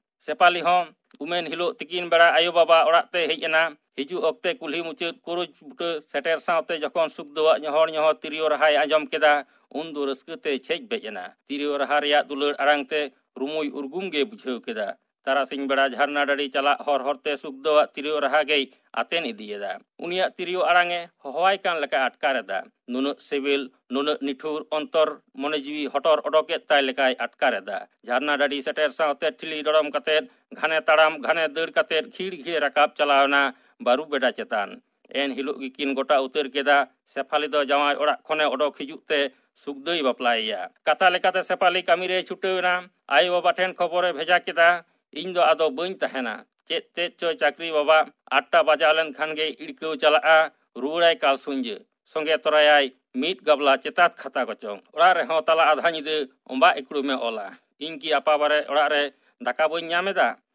ᱥᱮᱯᱟᱞᱤ ᱦᱚᱸ ᱩᱢᱮᱱ ᱦᱤᱞᱳᱜ ᱛᱤᱠᱤᱱ ᱵᱮᱲᱟ ᱟᱭᱳ ᱵᱟᱵᱟ ᱚᱲᱟᱜ ᱛᱮ ᱦᱮᱡ ᱮᱱᱟ᱾ ᱦᱤᱡᱩᱜ ᱚᱠᱛᱮ ᱠᱩᱞᱦᱤ ᱢᱩᱪᱟᱹᱫ ᱠᱩᱨᱩᱡ ᱵᱩᱴᱟᱹ ᱥᱮᱴᱮᱨ ᱥᱟᱶᱛᱮ ᱡᱚᱠᱷᱚᱱ ᱥᱩᱠᱫᱟᱹᱣᱟᱜ ᱧᱚᱦᱚᱲ ᱧᱚᱦᱚᱲ ᱛᱤᱨᱭᱳ ᱨᱟᱦᱟᱭ ᱟᱸᱡᱚᱢ ᱠᱮᱫᱟ, ᱩᱱ ᱫᱚ ᱨᱟᱹᱥᱠᱟᱹ ᱛᱮ ᱪᱷᱮᱡ ᱵᱮᱡ ᱮᱱᱟ᱾ ᱛᱤᱨᱭᱳ ᱨᱟᱦᱟ ᱨᱮᱭᱟᱜ ᱫᱩᱞᱟᱹᱲ ᱟᱲᱟᱝ ᱛᱮ ᱨᱩᱢᱩᱭ ᱩᱨᱜᱩᱢ ᱜᱮ ᱵᱩᱡᱷᱟᱹᱣ ᱠᱮᱫᱟ᱾ ᱛᱟᱨᱟᱥᱤᱧ ᱵᱮᱲᱟ ᱡᱷᱟᱨᱱᱟ ᱰᱟᱹᱰᱤ ᱪᱟᱞᱟᱜ ᱦᱚᱨ ᱦᱚᱨᱛᱮ ᱥᱩᱠᱫᱟᱹᱣᱟᱜ ᱛᱤᱨᱭᱳ ᱨᱟᱦᱟ ᱜᱮᱭ ᱟᱛᱮᱱ ᱤᱫᱤᱭᱮᱫᱟ᱾ ᱩᱱᱤᱭᱟᱜ ᱛᱤᱨᱭᱳ ᱟᱲᱟᱝ ᱮ ᱦᱚᱦᱚᱣᱟᱭ ᱠᱟᱱ ᱞᱮᱠᱟ ᱟᱴᱠᱟᱨ ᱮᱫᱟ᱾ ᱱᱩᱱᱟᱹᱜ ᱥᱤᱵᱤᱞ, ᱱᱩᱱᱟᱹᱜ ᱱᱤᱴᱷᱩᱨ, ᱚᱱᱛᱚᱨ ᱢᱚᱱᱮ ᱡᱤᱣᱤ ᱦᱚᱴᱚᱨ ᱚᱰᱚᱠᱮᱫ ᱛᱟᱭ ᱞᱮᱠᱟᱭ ᱟᱴᱠᱟᱨ ᱮᱫᱟ᱾ ᱡᱷᱟᱨᱱᱟ ᱰᱟᱹᱰᱤ ᱥᱮᱴᱮᱨ ᱥᱟᱶᱛᱮ ᱴᱷᱤᱞᱤ ᱰᱚᱲᱚᱢ ᱠᱟᱛᱮᱫ, ᱜᱷᱟᱱᱮ ᱛᱟᱲᱟᱢ, ᱜᱷᱟᱱᱮ ᱫᱟᱹᱲ ᱠᱟᱛᱮᱫ ᱠᱷᱤᱲ ᱜᱷᱤᱲ ᱨᱟᱠᱟᱵ ᱪᱟᱞᱟᱣ ᱮᱱᱟ ᱵᱟᱹᱨᱩ ᱵᱮᱰᱟ ᱪᱮᱛᱟᱱ᱾ ᱮᱱ ᱦᱤᱞᱳᱜ ᱜᱮᱠᱤᱱ ᱜᱚᱴᱟ ᱩᱛᱟᱹᱨ ᱠᱮᱫᱟ, ᱥᱮᱯᱷᱟᱞᱤ ᱫᱚ ᱡᱟᱶᱟᱭ ᱚᱲᱟᱜ ᱠᱷᱚᱱᱮ ᱚᱰᱚᱠ ᱦᱤᱡᱩᱜ ᱛᱮ ᱥᱩᱠᱫᱟᱹᱭ ᱵᱟᱯᱞᱟᱭᱮᱭᱟ᱾ ᱠᱟᱛᱷᱟ ᱞᱮᱠᱟᱛᱮ ᱥᱮᱯᱷᱟᱞᱤ ᱠᱟᱹᱢᱤ ᱨᱮᱭ ᱪᱷᱩᱴᱟᱹᱣ ᱮᱱᱟ᱾ ᱟᱭᱳ ᱵᱟᱵᱟ ᱴᱷᱮᱱ ᱠᱷᱚᱵᱚᱨᱮ ᱵᱷᱮᱡᱟ ᱠᱮᱫᱟ, ᱤᱧ ᱫᱚ ᱟᱫᱚ ᱵᱟᱹᱧ ᱛᱟᱦᱮᱱᱟ᱾ ᱪᱮᱫ ᱛᱮᱫ ᱪᱚᱭ ᱪᱟᱹᱠᱨᱤ ᱵᱟᱵᱟ, ᱟᱴᱴᱟ ᱵᱟᱡᱟᱣ ᱞᱮᱱᱠᱷᱟᱱ ᱜᱮ ᱤᱲᱠᱟᱹᱣ ᱪᱟᱞᱟᱜᱼᱟ, ᱨᱩᱣᱟᱹᱲᱟᱭ ᱠᱟᱞ ᱥᱩᱧᱡᱟᱹ᱾ ᱥᱚᱸᱜᱮ ᱛᱚᱨᱟᱭᱟᱭ ᱢᱤᱫ ᱜᱟᱵᱞᱟ ᱪᱮᱛᱟᱛ ᱠᱷᱟᱛᱟ ᱠᱚᱪᱚᱝ᱾ ᱚᱲᱟᱜ ᱨᱮᱦᱚᱸ ᱛᱟᱞᱟ ᱟᱫᱷᱟ ᱧᱤᱫᱟᱹ ᱚᱸᱵᱟᱜ ᱤᱠᱲᱩᱢᱮ ᱚᱞᱟ᱾ ᱤᱧ ᱠᱤ ᱟᱯᱟ ᱵᱟᱨᱮ ᱚᱲᱟᱜ ᱨᱮ ᱫᱟᱠᱟ ᱵᱟᱹᱧ ᱧᱟᱢ ᱮᱫᱟ?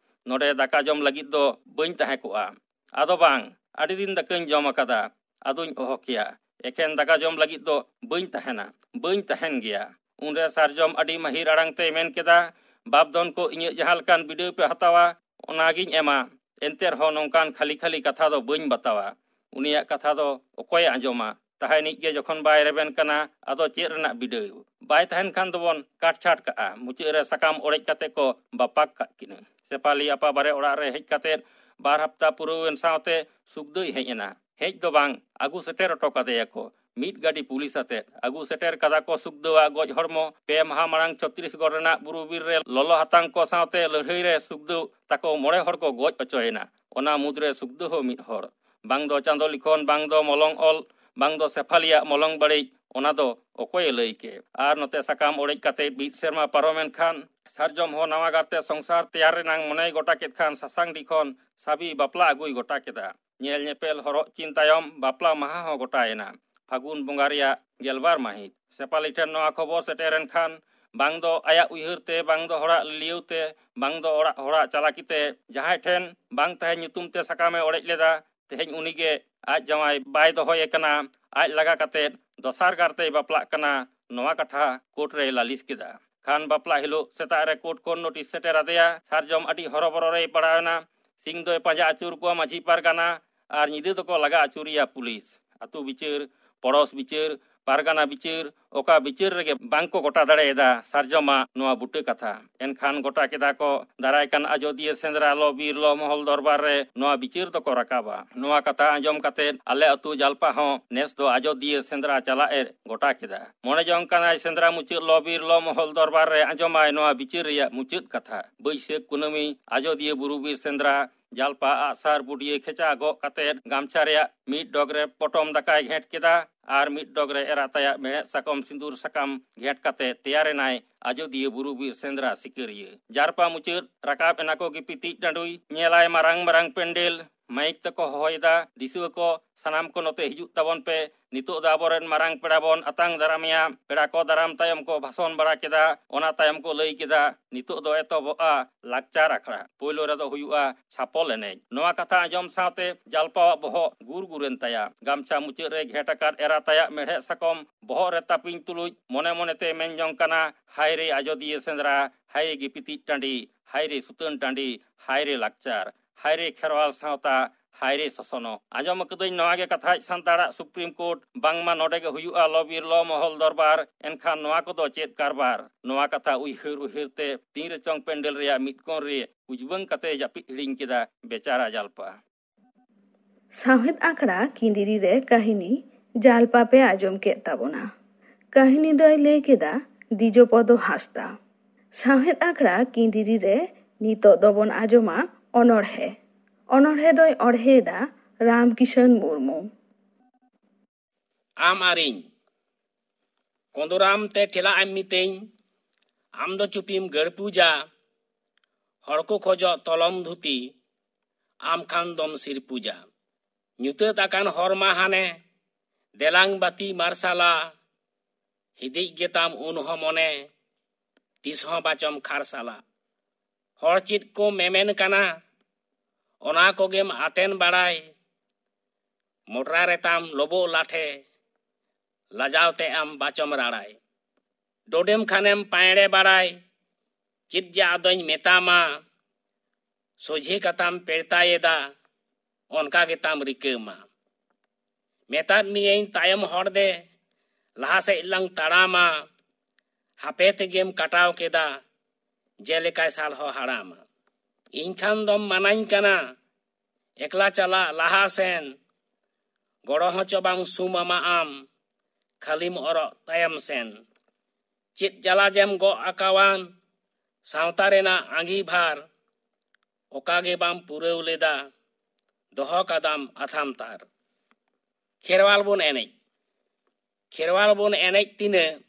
ᱱᱚᱰᱮ ᱫᱟᱠᱟ ᱡᱚᱢ ᱞᱟᱹᱜᱤᱫ ᱫᱚ ᱵᱟᱹᱧ ᱛᱟᱦᱮᱸ ᱠᱚᱜᱼᱟ᱾ ᱟᱫᱚ ᱵᱟᱝ, ᱟᱹᱰᱤ ᱫᱤᱱ ᱫᱟᱠᱟᱧ ᱡᱚᱢ ᱟᱠᱟᱫᱟ, ᱟᱫᱚᱧ ᱚᱦᱚ ᱠᱮᱭᱟ᱾ ᱮᱠᱷᱮᱱ ᱫᱟᱠᱟ ᱡᱚᱢ ᱞᱟᱹᱜᱤᱫ ᱫᱚ ᱵᱟᱹᱧ ᱛᱟᱦᱮᱱᱟ, ᱵᱟᱹᱧ ᱛᱟᱦᱮᱱ ᱜᱮᱭᱟ᱾ ᱩᱱᱨᱮ ᱥᱟᱨᱡᱚᱢ ᱟᱹᱰᱤ ᱢᱟᱹᱦᱤᱨ ᱟᱲᱟᱝ ᱛᱮᱭ ᱢᱮᱱ ᱠᱮᱫᱟ, ᱵᱟᱯ ᱫᱷᱚᱱ ᱠᱚ ᱤᱧᱟᱹᱜ ᱡᱟᱦᱟᱸ ᱞᱮᱠᱟᱱ ᱵᱤᱰᱟᱹᱣ ᱯᱮ ᱦᱟᱛᱟᱣᱟ, ᱚᱱᱟᱜᱤᱧ ᱮᱢᱟ᱾ ᱮᱱᱛᱮ ᱨᱮᱦᱚᱸ ᱱᱚᱝᱠᱟᱱ ᱠᱷᱟᱹᱞᱤ ᱠᱷᱟᱹᱞᱤ ᱠᱟᱛᱷᱟ ᱫᱚ ᱵᱟᱹᱧ ᱵᱟᱛᱟᱣᱟ᱾ ᱩᱱᱤᱭᱟᱜ ᱠᱟᱛᱷᱟ ᱫᱚ ᱚᱠᱚᱭᱮ ᱟᱸᱡᱚᱢᱟ? ᱛᱟᱦᱮᱱᱤᱡ ᱜᱮ ᱡᱚᱠᱷᱚᱱ ᱵᱟᱭ ᱨᱮᱵᱮᱱ ᱠᱟᱱᱟ, ᱟᱫᱚ ᱪᱮᱫ ᱨᱮᱱᱟᱜ ᱵᱤᱰᱟᱹᱣ? ᱵᱟᱭ ᱛᱟᱦᱮᱱ ᱠᱷᱟᱱ ᱫᱚᱵᱚᱱ ᱠᱟᱴᱪᱷᱟᱴ ᱠᱟᱜᱼᱟ᱾ ᱢᱩᱪᱟᱹᱫ ᱨᱮ ᱥᱟᱠᱟᱢ ᱚᱲᱮᱡ ᱠᱟᱛᱮ ᱠᱚ ᱵᱟᱯᱟᱠ ᱠᱟᱜ ᱠᱤᱱᱟᱹ᱾ ᱥᱮᱯᱟᱞᱤ ᱟᱯᱟ ᱵᱟᱨᱮ ᱚᱲᱟᱜ ᱨᱮ ᱦᱮᱡ ᱠᱟᱛᱮ ᱵᱟᱨ ᱦᱟᱯᱛᱟ ᱯᱩᱨᱟᱹᱣᱮᱱ ᱥᱟᱶᱛᱮ ᱥᱩᱠᱫᱟᱹᱭ ᱦᱮᱡ ᱮᱱᱟ᱾ ᱦᱮᱡ ᱫᱚ ᱵᱟᱝ, ᱟᱹᱜᱩ ᱥᱮᱴᱮᱨ ᱦᱚᱴᱚ ᱠᱟᱫᱮᱭᱟᱠᱚ᱾ ᱢᱤᱫ ᱜᱟᱹᱰᱤ ᱯᱩᱞᱤᱥ ᱟᱛᱮᱫ ᱟᱹᱜᱩ ᱥᱮᱴᱮᱨ ᱠᱟᱫᱟ ᱠᱚ ᱥᱩᱠᱫᱟᱹᱣᱟᱜ ᱜᱚᱡ ᱦᱚᱲᱢᱚ᱾ ᱯᱮ ᱢᱟᱦᱟ ᱢᱟᱲᱟᱝ ᱪᱷᱚᱛᱨᱤᱥᱜᱚᱲ ᱨᱮᱱᱟᱜ ᱵᱩᱨᱩ ᱵᱤᱨ ᱨᱮ ᱞᱚᱞᱚ ᱦᱟᱛᱟᱝ ᱠᱚ ᱥᱟᱶᱛᱮ ᱞᱟᱹᱲᱦᱟᱹᱭ ᱨᱮ ᱥᱩᱠᱫᱟᱹᱣ ᱛᱟᱠᱚ ᱢᱚᱬᱮ ᱦᱚᱲ ᱠᱚ ᱜᱚᱡ ᱚᱪᱚᱭᱮᱱᱟ᱾ ᱚᱱᱟ ᱢᱩᱫᱽᱨᱮ ᱥᱩᱠᱫᱟᱹ ᱦᱚᱸ ᱢᱤᱫ ᱦᱚᱲ᱾ ᱵᱟᱝ ᱫᱚ ᱪᱟᱸᱫᱚ ᱞᱤᱠᱷᱚᱱ, ᱵᱟᱝ ᱫᱚ ᱢᱚᱞᱚᱝ ᱚᱞ, ᱵᱟᱝ ᱫᱚ ᱥᱮᱯᱷᱟᱞᱤᱭᱟᱜ ᱢᱚᱞᱚᱝ ᱵᱟᱹᱲᱤᱡ, ᱚᱱᱟ ᱫᱚ ᱚᱠᱚᱭᱮ ᱞᱟᱹᱭ ᱠᱮ? ᱟᱨ ᱱᱚᱛᱮ ᱥᱟᱠᱟᱢ ᱚᱲᱮᱡ ᱠᱟᱛᱮ ᱢᱤᱫ ᱥᱮᱨᱢᱟ ᱯᱟᱨᱚᱢᱮᱱ ᱠᱷᱟᱱ, ᱥᱟᱨᱡᱚᱢ ᱦᱚᱸ ᱱᱟᱣᱟ ᱜᱟᱨᱛᱮ ᱥᱚᱝᱥᱟᱨ ᱛᱮᱭᱟᱨ ᱨᱮᱱᱟᱝ ᱢᱚᱱᱮᱭ ᱜᱚᱴᱟ ᱠᱮᱫ ᱠᱷᱟᱱ, ᱥᱟᱥᱟᱝᱰᱤ ᱠᱷᱚᱱ ᱥᱟᱵᱤ ᱵᱟᱯᱞᱟ ᱟᱹᱜᱩᱭ ᱜᱚᱴᱟ ᱠᱮᱫᱟ᱾ ᱧᱮᱞ ᱧᱮᱯᱮᱞ ᱦᱚᱨᱚᱜ ᱪᱤᱱ ᱛᱟᱭᱚᱢ ᱵᱟᱯᱞᱟ ᱢᱟᱦᱟ ᱦᱚᱸ ᱜᱚᱴᱟᱭᱮᱱᱟ᱾ ᱯᱷᱟᱹᱜᱩᱱ ᱵᱚᱸᱜᱟ ᱨᱮᱭᱟᱜ ᱜᱮᱞᱵᱟᱨ ᱢᱟᱹᱦᱤᱛ᱾ ᱥᱮᱯᱟᱞᱤ ᱴᱷᱮᱱ ᱱᱚᱣᱟ ᱠᱷᱚᱵᱚᱨ ᱥᱮᱴᱮᱨᱮᱱ ᱠᱷᱟᱱ, ᱵᱟᱝ ᱫᱚ ᱟᱭᱟᱜ ᱩᱭᱦᱟᱹᱨ ᱛᱮ, ᱵᱟᱝ ᱫᱚ ᱦᱚᱲᱟᱜ ᱞᱤᱞᱤᱭᱟᱹᱣ ᱛᱮ, ᱵᱟᱝ ᱫᱚ ᱚᱲᱟᱜ ᱦᱚᱲᱟᱜ ᱪᱟᱞᱟᱠᱤ ᱛᱮ, ᱡᱟᱦᱟᱸᱭ ᱴᱷᱮᱱ ᱵᱟᱝ ᱛᱟᱦᱮᱸ ᱧᱩᱛᱩᱢ ᱛᱮ ᱥᱟᱠᱟᱢᱮ ᱚᱲᱮᱡ ᱞᱮᱫᱟ, ᱛᱮᱦᱮᱧ ᱩᱱᱤᱜᱮ ᱟᱡ ᱡᱟᱶᱟᱭ ᱵᱟᱭ ᱫᱚᱦᱚᱭᱮ ᱠᱟᱱᱟ, ᱟᱡ ᱞᱟᱜᱟ ᱠᱟᱛᱮᱫ ᱫᱚᱥᱟᱨ ᱜᱟᱨᱛᱮᱭ ᱵᱟᱯᱞᱟᱜ ᱠᱟᱱᱟ, ᱱᱚᱣᱟ ᱠᱟᱛᱷᱟ ᱠᱳᱨᱴ ᱨᱮᱭ ᱞᱟᱹᱞᱤᱥ ᱠᱮᱫᱟ᱾ ᱠᱷᱟᱱ ᱵᱟᱯᱞᱟ ᱦᱤᱞᱳᱜ ᱥᱮᱛᱟᱜ ᱨᱮ ᱠᱳᱨᱴ ᱠᱷᱚᱱ ᱱᱳᱴᱤᱥ ᱥᱮᱴᱮᱨ ᱟᱫᱮᱭᱟ᱾ ᱥᱟᱨᱡᱚᱢ ᱟᱹᱰᱤ ᱦᱚᱨᱚᱵᱚᱨᱚ ᱨᱮᱭ ᱯᱟᱲᱟᱣ ᱮᱱᱟ᱾ ᱥᱤᱧ ᱫᱚᱭ ᱯᱟᱸᱡᱟ ᱟᱹᱪᱩᱨ ᱠᱚᱣᱟ ᱢᱟᱹᱡᱷᱤ ᱯᱟᱨᱜᱟᱱᱟ ᱟᱨ ᱧᱤᱫᱟᱹ ᱫᱚᱠᱚ ᱞᱟᱜᱟ ᱟᱹᱪᱩᱨᱮᱭᱟ ᱯᱩᱞᱤᱥ᱾ ᱟᱹᱛᱩ ᱵᱤᱪᱟᱹᱨ, ᱯᱚᱲᱚᱥ ᱵᱤᱪᱟᱹᱨ, ᱯᱟᱨᱜᱟᱱᱟ ᱵᱤᱪᱟᱹᱨ, ᱚᱠᱟ ᱵᱤᱪᱟᱹᱨ ᱨᱮᱜᱮ ᱵᱟᱝ ᱠᱚ ᱜᱚᱴᱟ ᱫᱟᱲᱮᱭᱟᱫᱟ ᱥᱟᱨᱡᱚᱢᱟᱜ ᱱᱚᱣᱟ ᱵᱩᱴᱟᱹ ᱠᱟᱛᱷᱟ᱾ ᱮᱱᱠᱷᱟᱱ ᱜᱚᱴᱟ ᱠᱮᱫᱟ ᱠᱚ, ᱫᱟᱨᱟᱭ ᱠᱟᱱ ᱟᱡᱚᱫᱤᱭᱟᱹ ᱥᱮᱸᱫᱽᱨᱟ ᱞᱚ ᱵᱤᱨ ᱞᱚ ᱢᱚᱦᱚᱞ ᱫᱚᱨᱵᱟᱨ ᱨᱮ ᱱᱚᱣᱟ ᱵᱤᱪᱟᱹᱨ ᱫᱚᱠᱚ ᱨᱟᱠᱟᱵᱟ᱾ ᱱᱚᱣᱟ ᱠᱟᱛᱷᱟ ᱟᱸᱡᱚᱢ ᱠᱟᱛᱮ ᱟᱞᱮ ᱟᱹᱛᱩ ᱡᱟᱞᱯᱟ ᱦᱚᱸ ᱱᱮᱥ ᱫᱚ ᱟᱡᱚᱫᱤᱭᱟᱹ ᱥᱮᱸᱫᱽᱨᱟ ᱪᱟᱞᱟᱜ ᱮ ᱜᱚᱴᱟ ᱠᱮᱫᱟ᱾ ᱢᱚᱱᱮ ᱡᱚᱝ ᱠᱟᱱᱟᱭ ᱥᱮᱸᱫᱽᱨᱟ ᱢᱩᱪᱟᱹᱫ ᱞᱚ ᱵᱤᱨ ᱞᱚ ᱢᱚᱦᱚᱞ ᱫᱚᱨᱵᱟᱨ ᱨᱮ ᱟᱸᱡᱚᱢᱟᱭ ᱱᱚᱣᱟ ᱵᱤᱪᱟᱹᱨ ᱨᱮᱭᱟᱜ ᱢᱩᱪᱟᱹᱫ ᱠᱟᱛᱷᱟ᱾ ᱵᱟᱹᱭᱥᱟᱹᱠᱷ ᱠᱩᱱᱟᱹᱢᱤ ᱟᱡᱚᱫᱤᱭᱟᱹ ᱵᱩᱨᱩ ᱵᱤᱨ ᱥᱮᱸᱫᱽᱨᱟ᱾ ᱡᱟᱞᱯᱟ ᱟᱜᱼᱥᱟᱨ ᱵᱩᱰᱤᱭᱟᱹ ᱠᱷᱮᱪᱟ ᱜᱚᱜ ᱠᱟᱛᱮ ᱜᱟᱢᱪᱷᱟ ᱨᱮᱭᱟᱜ ᱢᱤᱫ ᱰᱚᱜᱽ ᱨᱮ ᱯᱚᱴᱚᱢ ᱫᱟᱠᱟᱭ ᱜᱷᱮᱸᱴ ᱠᱮᱫᱟ ᱟᱨ ᱢᱤᱫ ᱰᱚᱜᱽ ᱨᱮ ᱮᱨᱟ ᱛᱟᱭᱟᱜ ᱢᱮᱲᱦᱮᱫ ᱥᱟᱠᱚᱢ ᱥᱤᱸᱫᱩᱨ ᱥᱟᱠᱟᱢ ᱜᱷᱮᱸᱴ ᱠᱟᱛᱮ ᱛᱮᱭᱟᱨ ᱮᱱᱟᱭ ᱟᱡᱚᱫᱤᱭᱟᱹ ᱵᱩᱨᱩ ᱵᱤᱨ ᱥᱮᱸᱫᱽᱨᱟ ᱥᱤᱠᱟᱹᱨᱤᱭᱟᱹ᱾ ᱡᱟᱨᱯᱟ ᱢᱩᱪᱟᱹᱫ ᱨᱟᱠᱟᱵ ᱮᱱᱟ ᱠᱚ ᱜᱤᱯᱤᱛᱤᱡ ᱴᱟᱺᱰᱩᱭ᱾ ᱧᱮᱞᱟᱭ ᱢᱟᱨᱟᱝ ᱢᱟᱨᱟᱝ ᱯᱮᱱᱰᱮᱞ, ᱢᱟᱭᱤᱠ ᱛᱮᱠᱚ ᱦᱚᱦᱚᱭᱮᱫᱟ, "ᱫᱤᱥᱩᱣᱟᱹ ᱠᱚ, ᱥᱟᱱᱟᱢ ᱠᱚ ᱱᱚᱛᱮ ᱦᱤᱡᱩᱜ ᱛᱟᱵᱚᱱ ᱯᱮ, ᱱᱤᱛᱚᱜ ᱫᱚ ᱟᱵᱚᱨᱮᱱ ᱢᱟᱨᱟᱝ ᱯᱮᱲᱟ ᱵᱚᱱ ᱟᱛᱟᱝ ᱫᱟᱨᱟᱢᱮᱭᱟ᱾" ᱯᱮᱲᱟ ᱠᱚ ᱫᱟᱨᱟᱢ ᱛᱟᱭᱚᱢ ᱠᱚ ᱵᱷᱟᱥᱚᱱ ᱵᱟᱲᱟ ᱠᱮᱫᱟ᱾ ᱚᱱᱟ ᱛᱟᱭᱚᱢ ᱠᱚ ᱞᱟᱹᱭ ᱠᱮᱫᱟ, "ᱱᱤᱛᱚᱜ ᱫᱚ ᱮᱛᱚᱦᱚᱵᱚᱜᱼᱟ ᱞᱟᱠᱪᱟᱨ ᱟᱠᱷᱲᱟ᱾ ᱯᱳᱭᱞᱳ ᱨᱮᱫᱚ ᱦᱩᱭᱩᱜᱼᱟ ᱪᱷᱟᱯᱚᱞ ᱮᱱᱮᱡ᱾" ᱱᱚᱣᱟ ᱠᱟᱛᱷᱟ ᱟᱸᱡᱚᱢ ᱥᱟᱶᱛᱮ ᱡᱟᱞᱯᱟᱣᱟᱜ ᱵᱚᱦᱚᱜ ᱜᱩᱨ ᱜᱩᱨᱮᱱ ᱛᱟᱭᱟ᱾ ᱜᱟᱢᱪᱷᱟ ᱢᱩᱪᱟᱹᱫ ᱨᱮ ᱜᱷᱮᱸᱴ ᱟᱠᱟᱫ ᱮᱨᱟ ᱛᱟᱭᱟᱜ ᱢᱮᱲᱦᱮᱫ ᱥᱟᱠᱚᱢ ᱵᱚᱦᱚᱜ ᱨᱮ ᱛᱟᱹᱯᱤᱧ ᱛᱩᱞᱩᱡ ᱢᱚᱱᱮ ᱢᱚᱱᱮᱛᱮ ᱢᱮᱱ ᱡᱚᱝ ᱠᱟᱱᱟ, "ᱦᱟᱭ ᱨᱮ ᱟᱡᱚᱫᱤᱭᱟᱹ ᱥᱮᱸᱫᱽᱨᱟ, ᱦᱟᱭ ᱨᱮ ᱜᱤᱯᱤᱛᱤᱡ ᱴᱟᱺᱰᱤ, ᱦᱟᱭ ᱨᱮ ᱥᱩᱛᱟᱹᱱ ᱴᱟᱺᱰᱤ, ᱦᱟᱭ ᱨᱮ ᱞᱟᱠᱪᱟᱨ, ᱦᱟᱭ ᱨᱮ ᱠᱷᱮᱨᱣᱟᱞ ᱥᱟᱶᱛᱟ, ᱦᱟᱭ ᱨᱮ ᱥᱚᱥᱚᱱᱚᱜ᱾ ᱟᱸᱡᱚᱢ ᱟᱠᱟᱫᱟᱹᱧ ᱱᱚᱣᱟ ᱜᱮ ᱠᱟᱛᱷᱟᱭ ᱥᱟᱱᱛᱟᱲᱟᱜ ᱥᱩᱯᱨᱤᱢ ᱠᱳᱨᱴ, ᱵᱟᱝᱢᱟ ᱱᱚᱰᱮ ᱜᱮ ᱦᱩᱭᱩᱜᱼᱟ ᱞᱚ ᱵᱤᱨ ᱞᱚ ᱢᱚᱦᱚᱞ ᱫᱚᱨᱵᱟᱨ, ᱮᱱᱠᱷᱟᱱ ᱱᱚᱣᱟ ᱠᱚᱫᱚ ᱪᱮᱫ ᱠᱟᱨᱵᱟᱨ?" ᱱᱚᱣᱟ ᱠᱟᱛᱷᱟ ᱩᱭᱦᱟᱹᱨ ᱩᱭᱦᱟᱹᱨ ᱛᱮ ᱛᱤᱱ ᱨᱮᱪᱚᱝ ᱯᱮᱱᱰᱮᱞ ᱨᱮᱭᱟᱜ ᱢᱤᱫ ᱠᱚᱬ ᱨᱮ ᱩᱡᱽᱵᱟᱹᱝ ᱠᱟᱛᱮ ᱡᱟᱹᱯᱤᱫ ᱦᱤᱲᱤᱧ ᱠᱮᱫᱟ ᱵᱮᱪᱟᱨᱟ ᱡᱟᱞᱯᱟ᱾ ᱥᱟᱶᱦᱮᱫ ᱟᱠᱷᱲᱟ ᱠᱤᱸᱫᱤᱨᱤ ᱨᱮ ᱠᱟᱹᱦᱱᱤ, ᱡᱟᱞᱯᱟ ᱯᱮ ᱟᱸᱡᱚᱢ ᱠᱮᱫ ᱛᱟᱵᱚᱱᱟ᱾ ᱠᱟᱹᱦᱱᱤ ᱫᱚᱭ ᱞᱟᱹᱭ ᱠᱮᱫᱟ ᱫᱤᱡᱚᱯᱚᱫᱚ ᱦᱟᱸᱥᱫᱟ᱾ ᱥᱟᱶᱦᱮᱫ ᱟᱠᱷᱲᱟ ᱠᱤᱸᱫᱤᱨᱤ ᱨᱮ ᱱᱤᱛᱚᱜ ᱫᱚᱵᱚᱱ ᱟᱸᱡᱚᱢᱟ ᱚᱱᱚᱬᱦᱮ᱾ ᱚᱱᱚᱬᱦᱮ ᱫᱚᱭ ᱚᱬᱦᱮᱭᱮᱫᱟ ᱨᱟᱢᱠᱤᱥᱚᱱ ᱢᱩᱨᱢᱩ᱾ ᱟᱢ ᱟᱨ ᱤᱧ᱾ ᱠᱚᱸᱫᱚᱨᱟᱢ ᱛᱮ ᱴᱷᱮᱞᱟᱜ ᱮᱢ ᱢᱤᱛᱟᱹᱧ, ᱟᱢ ᱫᱚ ᱪᱩᱯᱤᱢ ᱜᱟᱹᱲ ᱯᱩᱡᱟ, ᱦᱚᱲ ᱠᱚ ᱠᱷᱚᱡᱚᱜ ᱛᱚᱞᱚᱢ ᱫᱷᱩᱛᱤ, ᱟᱢ ᱠᱷᱟᱱ ᱫᱚᱢ ᱥᱤᱨ ᱯᱩᱡᱟ᱾ ᱧᱩᱛᱟᱹᱛ ᱟᱠᱟᱱ ᱦᱚᱨ ᱢᱟ ᱦᱟᱱᱮ, ᱫᱮᱞᱟᱝ ᱵᱟᱹᱛᱤ ᱢᱟᱨᱥᱟᱞᱟ, ᱦᱤᱫᱤᱡ ᱜᱮᱛᱟᱢ ᱩᱱ ᱦᱚᱸ ᱢᱚᱱᱮ, ᱛᱤᱥ ᱦᱚᱸ ᱵᱟᱪᱚᱢ ᱠᱷᱟᱨᱥᱟᱞᱟ᱾ ᱦᱚᱲ ᱪᱮᱫ ᱠᱚ ᱢᱮᱢᱮᱱ ᱠᱟᱱᱟ, ᱚᱱᱟ ᱠᱚᱜᱮᱢ ᱟᱛᱮᱱ ᱵᱟᱲᱟᱭ᱾ ᱢᱚᱴᱨᱟ ᱨᱮᱛᱟᱢ ᱞᱚᱵᱚᱜ ᱞᱟᱴᱷᱮ, ᱞᱟᱡᱟᱣ ᱛᱮ ᱟᱢ ᱵᱟᱪᱚᱢ ᱨᱟᱲᱟᱭ᱾ ᱰᱚᱰᱮᱢ ᱠᱷᱟᱱᱮᱢ ᱯᱟᱭᱲᱮ ᱵᱟᱲᱟᱭ, ᱪᱮᱫ ᱡᱮ ᱟᱫᱚᱧ ᱢᱮᱛᱟᱢᱟ᱾ ᱥᱚᱡᱷᱮ ᱠᱟᱛᱷᱟᱢ ᱯᱮᱲᱛᱟᱭᱮᱫᱟ, ᱚᱱᱠᱟ ᱜᱮᱛᱟᱢ ᱨᱤᱠᱟᱹ ᱢᱟ᱾ ᱢᱮᱛᱟᱫ ᱢᱤᱭᱟᱹᱧ ᱛᱟᱭᱚᱢ ᱦᱚᱲ ᱫᱮ, ᱞᱟᱦᱟ ᱥᱮᱫ ᱞᱟᱝ ᱛᱟᱲᱟᱢᱟ᱾ ᱦᱟᱯᱮ ᱛᱮᱜᱮᱢ ᱠᱟᱴᱟᱣ ᱠᱮᱫᱟ, ᱡᱮᱞᱮᱠᱟᱭ ᱥᱟᱞ ᱦᱚᱸ ᱦᱟᱲᱟᱢᱟ᱾ ᱤᱧ ᱠᱷᱟᱱ ᱫᱚᱢ ᱢᱟᱱᱟᱧ ᱠᱟᱱᱟ, ᱮᱠᱞᱟ ᱪᱟᱞᱟᱜ ᱞᱟᱦᱟ ᱥᱮᱱ᱾ ᱜᱚᱲᱚ ᱦᱚᱸᱪᱚ ᱵᱟᱝ ᱥᱩᱢ ᱟᱢᱟ ᱟᱢ, ᱠᱷᱟᱹᱞᱤᱢ ᱚᱨᱚᱜ ᱛᱟᱭᱚᱢ ᱥᱮᱱ᱾ ᱪᱮᱫ ᱡᱟᱞᱟ ᱡᱮᱢ ᱜᱚᱜ ᱟᱠᱟᱣᱟᱱ, ᱥᱟᱶᱛᱟ ᱨᱮᱱᱟᱜ ᱟᱸᱜᱤᱵᱷᱟᱨ ᱚᱠᱟ ᱜᱮ ᱵᱟᱢ ᱯᱩᱨᱟᱹᱣ ᱞᱮᱫᱟ, ᱫᱚᱦᱚ ᱠᱟᱫᱟᱢ ᱟᱛᱷᱟᱢ ᱛᱟᱨ᱾ ᱠᱷᱮᱨᱣᱟᱞ ᱵᱚᱱ ᱮᱱᱮᱡ᱾ ᱠᱷᱮᱨᱣᱟᱞ ᱵᱚᱱ ᱮᱱᱮᱡ ᱛᱤᱱᱟᱹᱜ,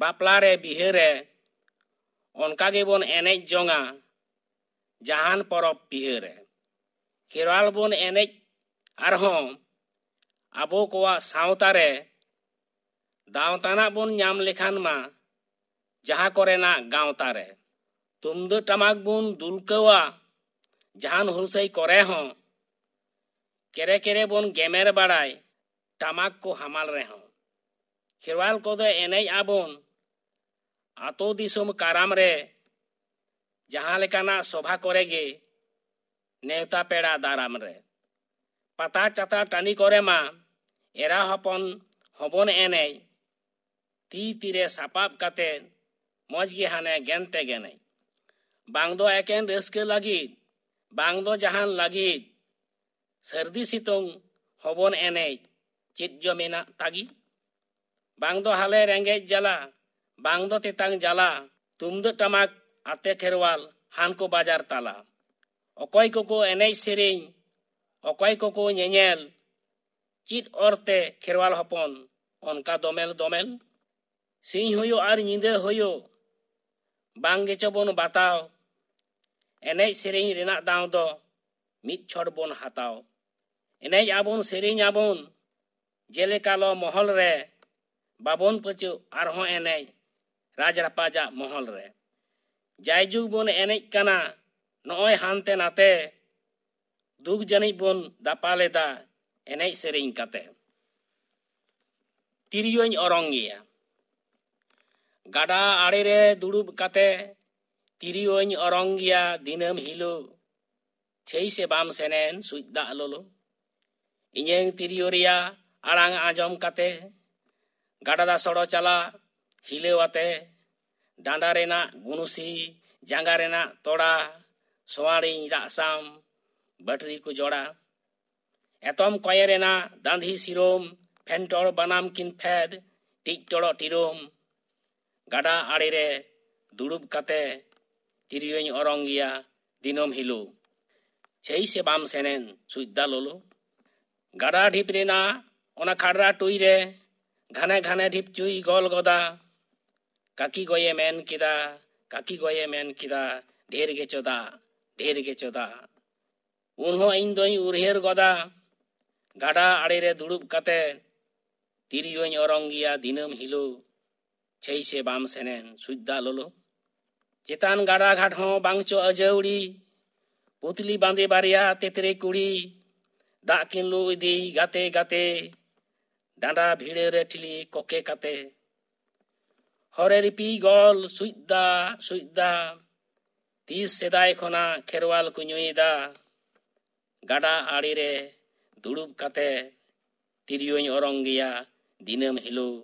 ᱵᱟᱯᱞᱟ ᱨᱮ ᱵᱤᱦᱟᱹ ᱨᱮ, ᱚᱱᱠᱟ ᱜᱮᱵᱚᱱ ᱮᱱᱮᱡ ᱡᱚᱝᱟ ᱡᱟᱦᱟᱱ ᱯᱚᱨᱚᱵᱽ ᱯᱤᱦᱟᱹ ᱨᱮ᱾ ᱠᱷᱮᱨᱣᱟᱞ ᱵᱚᱱ ᱮᱱᱮᱡ ᱟᱨᱦᱚᱸ ᱟᱵᱚ ᱠᱚᱣᱟᱜ ᱥᱟᱶᱛᱟ ᱨᱮ ᱫᱟᱣ ᱛᱟᱱᱟᱜ ᱵᱚᱱ ᱧᱟᱢ ᱞᱮᱠᱷᱟᱱ ᱢᱟ, ᱡᱟᱦᱟᱸ ᱠᱚᱨᱮᱱᱟᱜ ᱜᱟᱶᱛᱟ ᱨᱮ ᱛᱩᱢᱫᱟᱹᱜ ᱴᱟᱢᱟᱠ ᱵᱚᱱ ᱫᱩᱞᱠᱟᱹᱣᱟ, ᱡᱟᱦᱟᱱ ᱦᱩᱞᱥᱟᱹᱭ ᱠᱚᱨᱮ ᱦᱚᱸ ᱠᱮᱨᱮ ᱠᱮᱨᱮ ᱵᱚᱱ ᱜᱮᱢᱮᱨ ᱵᱟᱲᱟᱭ, ᱴᱟᱢᱟᱠ ᱠᱚ ᱦᱟᱢᱟᱞ ᱨᱮᱦᱚᱸ᱾ ᱠᱷᱮᱨᱣᱟᱞ ᱠᱚᱫᱚ ᱮᱱᱮᱡ ᱟᱵᱚᱱ ᱟᱛᱳ ᱫᱤᱥᱚᱢ ᱠᱟᱨᱟᱢ ᱨᱮ, ᱡᱟᱦᱟᱸ ᱞᱮᱠᱟᱱᱟᱜ ᱥᱚᱵᱷᱟ ᱠᱚᱨᱮ ᱜᱮ, ᱱᱮᱣᱛᱟ ᱯᱮᱲᱟ ᱫᱟᱨᱟᱢ ᱨᱮ᱾ ᱯᱟᱛᱟ ᱪᱷᱟᱛᱟ ᱴᱟᱺᱰᱤ ᱠᱚᱨᱮ ᱢᱟ ᱮᱨᱟ ᱦᱚᱯᱚᱱ ᱦᱚᱵᱚᱱ ᱮᱱᱮᱡ, ᱛᱤ ᱛᱤᱨᱮ ᱥᱟᱯᱟᱵ ᱠᱟᱛᱮ ᱢᱚᱡᱽ ᱜᱮ ᱦᱟᱱᱮ ᱜᱮᱱᱛᱮ ᱜᱮᱱᱮᱡ᱾ ᱵᱟᱝ ᱫᱚ ᱮᱠᱮᱱ ᱨᱟᱹᱥᱠᱟᱹ ᱞᱟᱹᱜᱤᱫ, ᱵᱟᱝ ᱫᱚ ᱡᱟᱦᱟᱱ ᱞᱟᱹᱜᱤᱫ, ᱥᱟᱹᱨᱫᱤ ᱥᱤᱛᱩᱝ ᱦᱚᱵᱚᱱ ᱮᱱᱮᱡ, ᱪᱮᱫ ᱡᱚ ᱢᱮᱱᱟᱜ ᱛᱟᱜᱤ? ᱵᱟᱝ ᱫᱚ ᱦᱟᱞᱮ ᱨᱮᱸᱜᱮᱡ ᱡᱟᱞᱟ, ᱵᱟᱝ ᱫᱚ ᱛᱮᱛᱟᱝ ᱡᱟᱞᱟ, ᱛᱩᱢᱫᱟᱹᱜ ᱴᱟᱢᱟᱠ ᱟᱛᱮ ᱠᱷᱮᱨᱣᱟᱞ ᱦᱟᱱᱠᱚ ᱵᱟᱡᱟᱨ ᱛᱟᱞᱟ᱾ ᱚᱠᱚᱭ ᱠᱚᱠᱚ ᱮᱱᱮᱡ ᱥᱮᱨᱮᱧ, ᱚᱠᱚᱭ ᱠᱚᱠᱚ ᱧᱮᱧᱮᱞ, ᱪᱮᱫ ᱚᱨᱛᱮ ᱠᱷᱮᱨᱣᱟᱞ ᱦᱚᱯᱚᱱ ᱚᱱᱠᱟ ᱫᱚᱢᱮᱞ ᱫᱚᱢᱮᱞ? ᱥᱤᱧ ᱦᱩᱭᱩᱜ ᱟᱨ ᱧᱤᱫᱟᱹ ᱦᱩᱭᱩᱜ, ᱵᱟᱝ ᱜᱮᱪᱚ ᱵᱚᱱ ᱵᱟᱛᱟᱣ᱾ ᱮᱱᱮᱡ ᱥᱮᱨᱮᱧ ᱨᱮᱱᱟᱜ ᱫᱟᱣ ᱫᱚ ᱢᱤᱫ ᱪᱷᱚᱴ ᱵᱚᱱ ᱦᱟᱛᱟᱣ᱾ ᱮᱱᱮᱡ ᱟᱵᱚᱱ, ᱥᱮᱨᱮᱧ ᱟᱵᱚᱱ, ᱡᱮᱞᱮᱠᱟ ᱞᱚ ᱢᱚᱦᱚᱞ ᱨᱮ᱾ ᱵᱟᱵᱚᱱ ᱯᱟᱹᱪᱟᱹᱜ ᱟᱨᱦᱚᱸ ᱮᱱᱮᱡ ᱨᱟᱡᱽ ᱨᱟᱯᱟᱡᱟᱜ ᱢᱚᱦᱚᱞ ᱨᱮ᱾ ᱡᱟᱭᱡᱩᱜᱽ ᱵᱚᱱ ᱮᱱᱮᱡ ᱠᱟᱱᱟ ᱱᱚᱜᱼᱚᱭ ᱦᱟᱱᱛᱮ ᱱᱟᱛᱮ, ᱫᱩᱠ ᱡᱟᱹᱱᱤᱡ ᱵᱚᱱ ᱫᱟᱯᱟᱞ ᱮᱫᱟ ᱮᱱᱮᱡ ᱥᱮᱨᱮᱧ ᱠᱟᱛᱮ᱾ ᱛᱤᱨᱭᱳᱧ ᱚᱨᱚᱝ ᱜᱮᱭᱟ᱾ ᱜᱟᱰᱟ ᱟᱲᱮ ᱨᱮ ᱫᱩᱲᱩᱵ ᱠᱟᱛᱮ ᱛᱤᱨᱭᱳᱧ ᱚᱨᱚᱝ ᱜᱮᱭᱟ ᱫᱤᱱᱟᱹᱢ ᱦᱤᱞᱳᱜ᱾ ᱪᱷᱮᱭ ᱥᱮ ᱵᱟᱢ ᱥᱮᱱᱮᱱ ᱥᱩᱡ ᱫᱟᱜ ᱞᱚᱞᱚ᱾ ᱤᱧᱟᱹᱝ ᱛᱤᱨᱭᱳ ᱨᱮᱭᱟᱜ ᱟᱲᱟᱝ ᱟᱸᱡᱚᱢ ᱠᱟᱛᱮ, ᱜᱟᱰᱟ ᱫᱟᱜ ᱥᱚᱲᱚ ᱪᱟᱞᱟᱜ ᱦᱤᱞᱟᱹᱣ ᱟᱛᱮ, ᱰᱟᱸᱰᱟ ᱨᱮᱱᱟᱜ ᱜᱩᱱᱩᱥᱤ, ᱡᱟᱸᱜᱟ ᱨᱮᱱᱟᱜ ᱛᱚᱲᱟ, ᱥᱚᱣᱟᱲᱤᱧ ᱨᱟᱜ ᱥᱟᱢ, ᱵᱟᱹᱴᱨᱤ ᱠᱚ ᱡᱚᱲᱟ᱾ ᱮᱛᱚᱢ ᱠᱚᱭᱮ ᱨᱮᱱᱟᱜ ᱫᱟᱸᱫᱷᱤ ᱥᱤᱨᱚᱢ, ᱯᱷᱮᱱᱴᱚᱲ ᱵᱟᱱᱟᱢ ᱠᱤᱱ ᱯᱷᱮᱫ, ᱴᱤᱡ ᱴᱚᱲᱚᱜ ᱴᱤᱨᱚᱢ᱾ ᱜᱟᱰᱟ ᱟᱲᱮ ᱨᱮ ᱫᱩᱲᱩᱵ ᱠᱟᱛᱮ ᱛᱤᱨᱭᱳᱧ ᱚᱨᱚᱝ ᱜᱮᱭᱟ ᱫᱤᱱᱟᱹᱢ ᱦᱤᱞᱳᱜ᱾ ᱪᱷᱮᱭ ᱥᱮ ᱵᱟᱢ ᱥᱮᱱᱮᱱ ᱥᱩᱡ ᱫᱟᱜ ᱞᱚᱞᱚ᱾ ᱜᱟᱰᱟ ᱰᱷᱤᱯ ᱨᱮᱱᱟᱜ ᱚᱱᱟ ᱠᱷᱟᱰᱨᱟ ᱴᱩᱭ ᱨᱮ ᱜᱷᱟᱱᱮ ᱜᱷᱟᱱᱮ ᱰᱷᱤᱯ ᱪᱩᱭ ᱜᱚᱞ ᱜᱚᱫᱟ᱾ ᱠᱟᱠᱤ ᱜᱚᱭᱮ ᱢᱮᱱ ᱠᱮᱫᱟ, ᱠᱟᱠᱤ ᱜᱚᱭᱮ ᱢᱮᱱ ᱠᱮᱫᱟ, ᱰᱷᱮᱨ ᱜᱮᱪᱚ ᱫᱟᱜ, ᱰᱷᱮᱨ ᱜᱮᱪᱚ ᱫᱟᱜ᱾ ᱩᱱᱦᱚᱸ ᱤᱧ ᱫᱚᱧ ᱩᱨᱦᱮᱨ ᱜᱚᱫᱟ᱾ ᱜᱟᱰᱟ ᱟᱲᱮ ᱨᱮ ᱫᱩᱲᱩᱵ ᱠᱟᱛᱮ ᱛᱤᱨᱭᱳᱧ ᱚᱨᱚᱝ ᱜᱮᱭᱟ ᱫᱤᱱᱟᱹᱢ ᱦᱤᱞᱳᱜ᱾ ᱪᱷᱮᱭ ᱥᱮ ᱵᱟᱢ ᱥᱮᱱᱮᱱ ᱥᱩᱡ ᱫᱟᱜ ᱞᱚᱞᱚ᱾ ᱪᱮᱛᱟᱱ ᱜᱟᱰᱟ ᱜᱷᱟᱴ ᱦᱚᱸ ᱵᱟᱝ ᱪᱚ ᱟᱹᱡᱟᱹᱣᱲᱤ᱾ ᱯᱩᱛᱞᱤ ᱵᱟᱸᱫᱮ ᱵᱟᱨᱭᱟ ᱛᱮᱛᱨᱮ ᱠᱩᱲᱤ, ᱫᱟᱜ ᱠᱤᱱ ᱞᱩ ᱤᱫᱤ ᱜᱟᱛᱮ ᱜᱟᱛᱮ᱾ ᱰᱟᱸᱰᱟ ᱵᱷᱤᱲᱟᱹ ᱨᱮ ᱴᱷᱤᱞᱤ ᱠᱚᱠᱮ ᱠᱟᱛᱮ᱾ ᱦᱚᱨᱮ ᱨᱤᱯᱤ ᱜᱚᱞ ᱥᱩᱡ ᱫᱟ, ᱥᱩᱡ ᱫᱟ᱾ ᱛᱤᱥ ᱥᱮᱫᱟᱭ ᱠᱷᱚᱱᱟᱜ ᱠᱷᱮᱨᱣᱟᱞ ᱠᱚ ᱧᱩᱭᱮᱫᱟ᱾ ᱜᱟᱰᱟ ᱟᱲᱮ ᱨᱮ ᱫᱩᱲᱩᱵ ᱠᱟᱛᱮ ᱛᱤᱨᱭᱳᱧ ᱚᱨᱚᱝ ᱜᱮᱭᱟ ᱫᱤᱱᱟᱹᱢ ᱦᱤᱞᱳᱜ᱾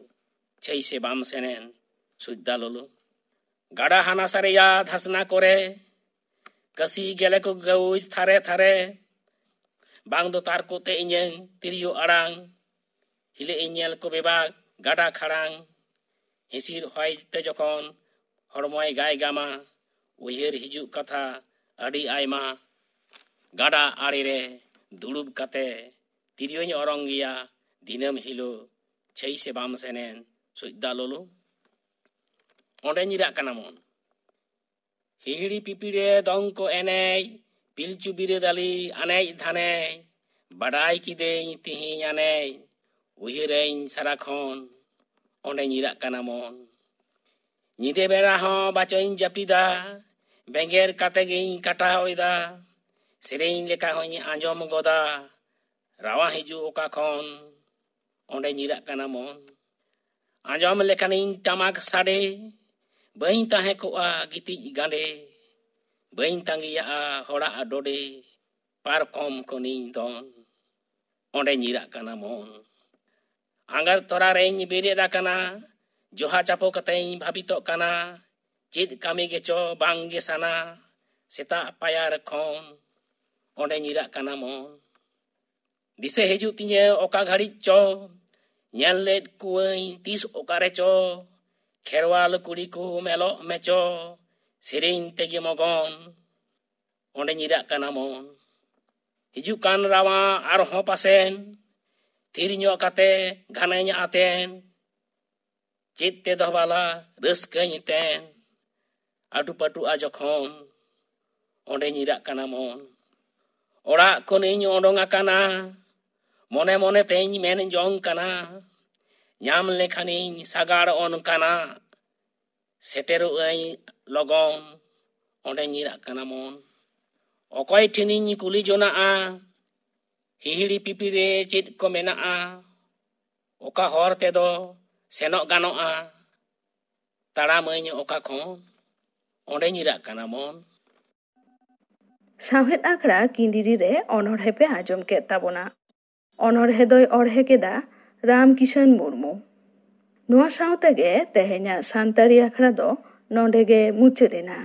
ᱪᱷᱮᱭ ᱥᱮ ᱵᱟᱢ ᱥᱮᱱᱮᱱ ᱥᱩᱡ ᱫᱟ ᱞᱚᱞᱚ᱾ ᱜᱟᱰᱟ ᱦᱟᱱᱟ ᱥᱟᱨᱮᱭᱟ ᱫᱷᱟᱥᱱᱟ ᱠᱚᱨᱮ ᱠᱟᱹᱥᱤ ᱜᱮᱞᱮ ᱠᱚ ᱜᱟᱹᱣᱩᱡ ᱛᱷᱟᱨᱮ ᱛᱷᱟᱨᱮ᱾ ᱵᱟᱝ ᱫᱚ ᱛᱟᱨ ᱠᱚᱛᱮ ᱤᱧᱟᱹᱝ ᱛᱤᱨᱭᱳ ᱟᱲᱟᱝ᱾ ᱦᱤᱞᱟᱹᱜ ᱤᱧ ᱧᱮᱞ ᱠᱚ ᱵᱮᱵᱟᱜ ᱜᱟᱰᱟ ᱠᱷᱟᱲᱟᱝ᱾ ᱦᱤᱥᱤᱨ ᱦᱚᱭ ᱛᱮ ᱡᱚᱠᱷᱚᱱ ᱦᱚᱲᱢᱚᱭ ᱜᱟᱭ ᱜᱟᱢᱟ, ᱩᱭᱦᱟᱹᱨ ᱦᱤᱡᱩᱜ ᱠᱟᱛᱷᱟ ᱟᱹᱰᱤ ᱟᱭᱢᱟ᱾ ᱜᱟᱰᱟ ᱟᱲᱮ ᱨᱮ ᱫᱩᱲᱩᱵ ᱠᱟᱛᱮ ᱛᱤᱨᱭᱳᱧ ᱚᱨᱚᱝ ᱜᱮᱭᱟ ᱫᱤᱱᱟᱹᱢ ᱦᱤᱞᱳᱜ, ᱪᱷᱟᱹᱭ ᱥᱮ ᱵᱟᱢ ᱥᱮᱱᱮᱱ ᱥᱩᱡᱫᱟ ᱞᱚᱞᱚ᱾ ᱚᱸᱰᱮ ᱧᱤᱨᱟᱜ ᱠᱟᱱᱟ ᱢᱚᱱ᱾ ᱦᱤᱦᱤᱲᱤ ᱯᱤᱯᱤᱲᱮ ᱫᱚᱝ ᱠᱚ ᱮᱱᱮᱡ, ᱯᱤᱞᱪᱩ ᱵᱤᱨᱟᱹᱫᱟᱞᱤ ᱟᱱᱮᱡ ᱫᱷᱟᱱᱮᱡ, ᱵᱟᱰᱟᱭ ᱠᱤᱫᱟᱹᱧ ᱛᱤᱦᱤᱧ ᱟᱱᱮᱡ, ᱩᱭᱦᱟᱹᱨᱟᱹᱧ ᱥᱟᱨᱟ ᱠᱷᱚᱱ, ᱚᱸᱰᱮ ᱧᱤᱨᱟᱜ ᱠᱟᱱᱟ ᱢᱚᱱ᱾ ᱧᱤᱫᱟᱹ ᱵᱮᱲᱟ ᱦᱚᱸ ᱵᱟᱪᱚᱧ ᱡᱟᱹᱯᱤᱫᱟ, ᱵᱮᱸᱜᱮᱫ ᱠᱟᱛᱮ ᱜᱤᱧ ᱠᱟᱴᱟᱣ ᱮᱫᱟ, ᱥᱮᱨᱮᱧ ᱞᱮᱠᱟ ᱦᱚᱸᱧ ᱟᱸᱡᱚᱢ ᱜᱚᱫᱟ, ᱨᱟᱣᱟ ᱦᱤᱡᱩᱜ ᱚᱠᱟ ᱠᱷᱚᱱ, ᱚᱸᱰᱮ ᱧᱤᱨᱟᱜ ᱠᱟᱱᱟ ᱢᱚᱱ᱾ ᱟᱸᱡᱚᱢ ᱞᱮᱠᱷᱟᱱᱤᱧ ᱴᱟᱢᱟᱠ ᱥᱟᱰᱮ, ᱵᱟᱹᱧ ᱛᱟᱦᱮᱸ ᱠᱚᱜᱼᱟ ᱜᱤᱛᱤᱡ ᱜᱟᱸᱰᱮ, ᱵᱟᱹᱧ ᱛᱟᱸᱜᱤᱭᱟᱜᱼᱟ ᱦᱚᱲᱟᱜ ᱰᱚᱰᱮ, ᱯᱟᱨᱠᱚᱢ ᱠᱷᱚᱱᱤᱧ ᱫᱚᱱ, ᱚᱸᱰᱮ ᱧᱤᱨᱟᱜ ᱠᱟᱱᱟ ᱢᱚᱱ᱾ ᱟᱸᱜᱟᱨ ᱛᱚᱨᱟ ᱨᱮᱧ ᱵᱮᱨᱮᱫ ᱟᱠᱟᱱᱟ, ᱡᱚᱦᱟ ᱪᱟᱯᱚ ᱠᱟᱛᱮᱧ ᱵᱷᱟᱵᱤᱛᱚᱜ ᱠᱟᱱᱟ, ᱪᱮᱫ ᱠᱟᱹᱢᱤ ᱜᱮᱪᱚ ᱵᱟᱝ ᱜᱮ ᱥᱟᱱᱟ, ᱥᱮᱛᱟᱜ ᱯᱟᱭᱟᱨ ᱠᱷᱚᱱ, ᱚᱸᱰᱮ ᱧᱤᱨᱟᱜ ᱠᱟᱱᱟ ᱢᱚᱱ᱾ ᱫᱤᱥᱟᱹ ᱦᱤᱡᱩᱜ ᱛᱤᱧᱟᱹ ᱚᱠᱟ ᱜᱷᱟᱹᱲᱤᱡ ᱪᱚ, ᱧᱮᱞ ᱞᱮᱫ ᱠᱚᱣᱟᱹᱧ ᱛᱤᱥ ᱚᱠᱟ ᱨᱮᱪᱚ, ᱠᱷᱮᱨᱣᱟᱞ ᱠᱩᱲᱤ ᱠᱚ ᱢᱮᱞᱚᱜ ᱢᱮᱪᱚ, ᱥᱮᱨᱮᱧ ᱛᱮᱜᱮ ᱢᱚᱜᱚᱱ, ᱚᱸᱰᱮ ᱧᱤᱨᱟᱜ ᱠᱟᱱᱟ ᱢᱚᱱ᱾ ᱦᱤᱡᱩᱜ ᱠᱟᱱ ᱨᱟᱣᱟ ᱟᱨᱦᱚᱸ ᱯᱟᱥᱮᱱ, ᱛᱷᱤᱨ ᱧᱚᱜ ᱠᱟᱛᱮ ᱜᱷᱟᱱᱮᱧ ᱟᱛᱮᱱ, ᱪᱮᱫ ᱛᱮ ᱫᱚᱦᱵᱟᱞᱟ ᱨᱟᱹᱥᱠᱟᱹᱧ ᱛᱮᱱ, ᱟᱹᱴᱩ ᱯᱟᱹᱴᱩᱜᱼᱟ ᱡᱚᱠᱷᱚᱱ, ᱚᱸᱰᱮ ᱧᱤᱨᱟᱜ ᱠᱟᱱᱟ ᱢᱚᱱ᱾ ᱚᱲᱟᱜ ᱠᱷᱚᱱᱤᱧ ᱚᱰᱚᱝ ᱟᱠᱟᱱᱟ, ᱢᱚᱱᱮ ᱢᱚᱱᱮ ᱛᱮᱧ ᱢᱮᱱ ᱡᱚᱝ ᱠᱟᱱᱟ, ᱧᱟᱢ ᱞᱮᱠᱷᱟᱱᱤᱧ ᱥᱟᱜᱟᱲ ᱚᱱ ᱠᱟᱱᱟ, ᱥᱮᱴᱮᱨᱚᱜ ᱟᱹᱧ ᱞᱚᱜᱚᱱ, ᱚᱸᱰᱮ ᱧᱤᱨᱟᱜ ᱠᱟᱱᱟ ᱢᱚᱱ᱾ ᱚᱠᱚᱭ ᱴᱷᱮᱱᱤᱧ ᱠᱩᱞᱤ ᱡᱚᱱᱟᱜᱼᱟ, ᱦᱤᱦᱤᱲᱤ ᱯᱤᱯᱤᱲᱤ ᱨᱮ ᱪᱮᱫ ᱠᱚ ᱢᱮᱱᱟᱜᱼᱟ, ᱚᱠᱟ ᱦᱚᱨ ᱛᱮᱫᱚ ᱥᱮᱱᱚᱜ ᱜᱟᱱᱚᱜᱼᱟ, ᱛᱟᱲᱟᱢᱟᱹᱧ ᱚᱠᱟ ᱠᱷᱚᱱ, ᱚᱸᱰᱮ ᱧᱤᱨᱟᱜ ᱠᱟᱱᱟ ᱢᱚᱱ᱾ ᱥᱟᱶᱦᱮᱫ ᱟᱠᱷᱲᱟ ᱠᱤᱸᱫᱤᱨᱤ ᱨᱮ ᱚᱱᱚᱬᱦᱮ ᱯᱮ ᱟᱸᱡᱚᱢ ᱠᱮᱫ ᱛᱟᱵᱚᱱᱟ᱾ ᱚᱱᱚᱬᱦᱮ ᱫᱚᱭ ᱚᱬᱦᱮ ᱠᱮᱫᱟ ᱨᱟᱢ ᱠᱤᱥᱟᱱ ᱢᱩᱨᱢᱩ᱾ ᱱᱚᱣᱟ ᱥᱟᱶ ᱛᱮᱜᱮ ᱛᱮᱦᱮᱧᱟᱜ ᱥᱟᱱᱛᱟᱲᱤ ᱟᱠᱷᱲᱟ ᱫᱚ ᱱᱚᱰᱮ ᱜᱮ ᱢᱩᱪᱟᱹᱫ ᱮᱱᱟ᱾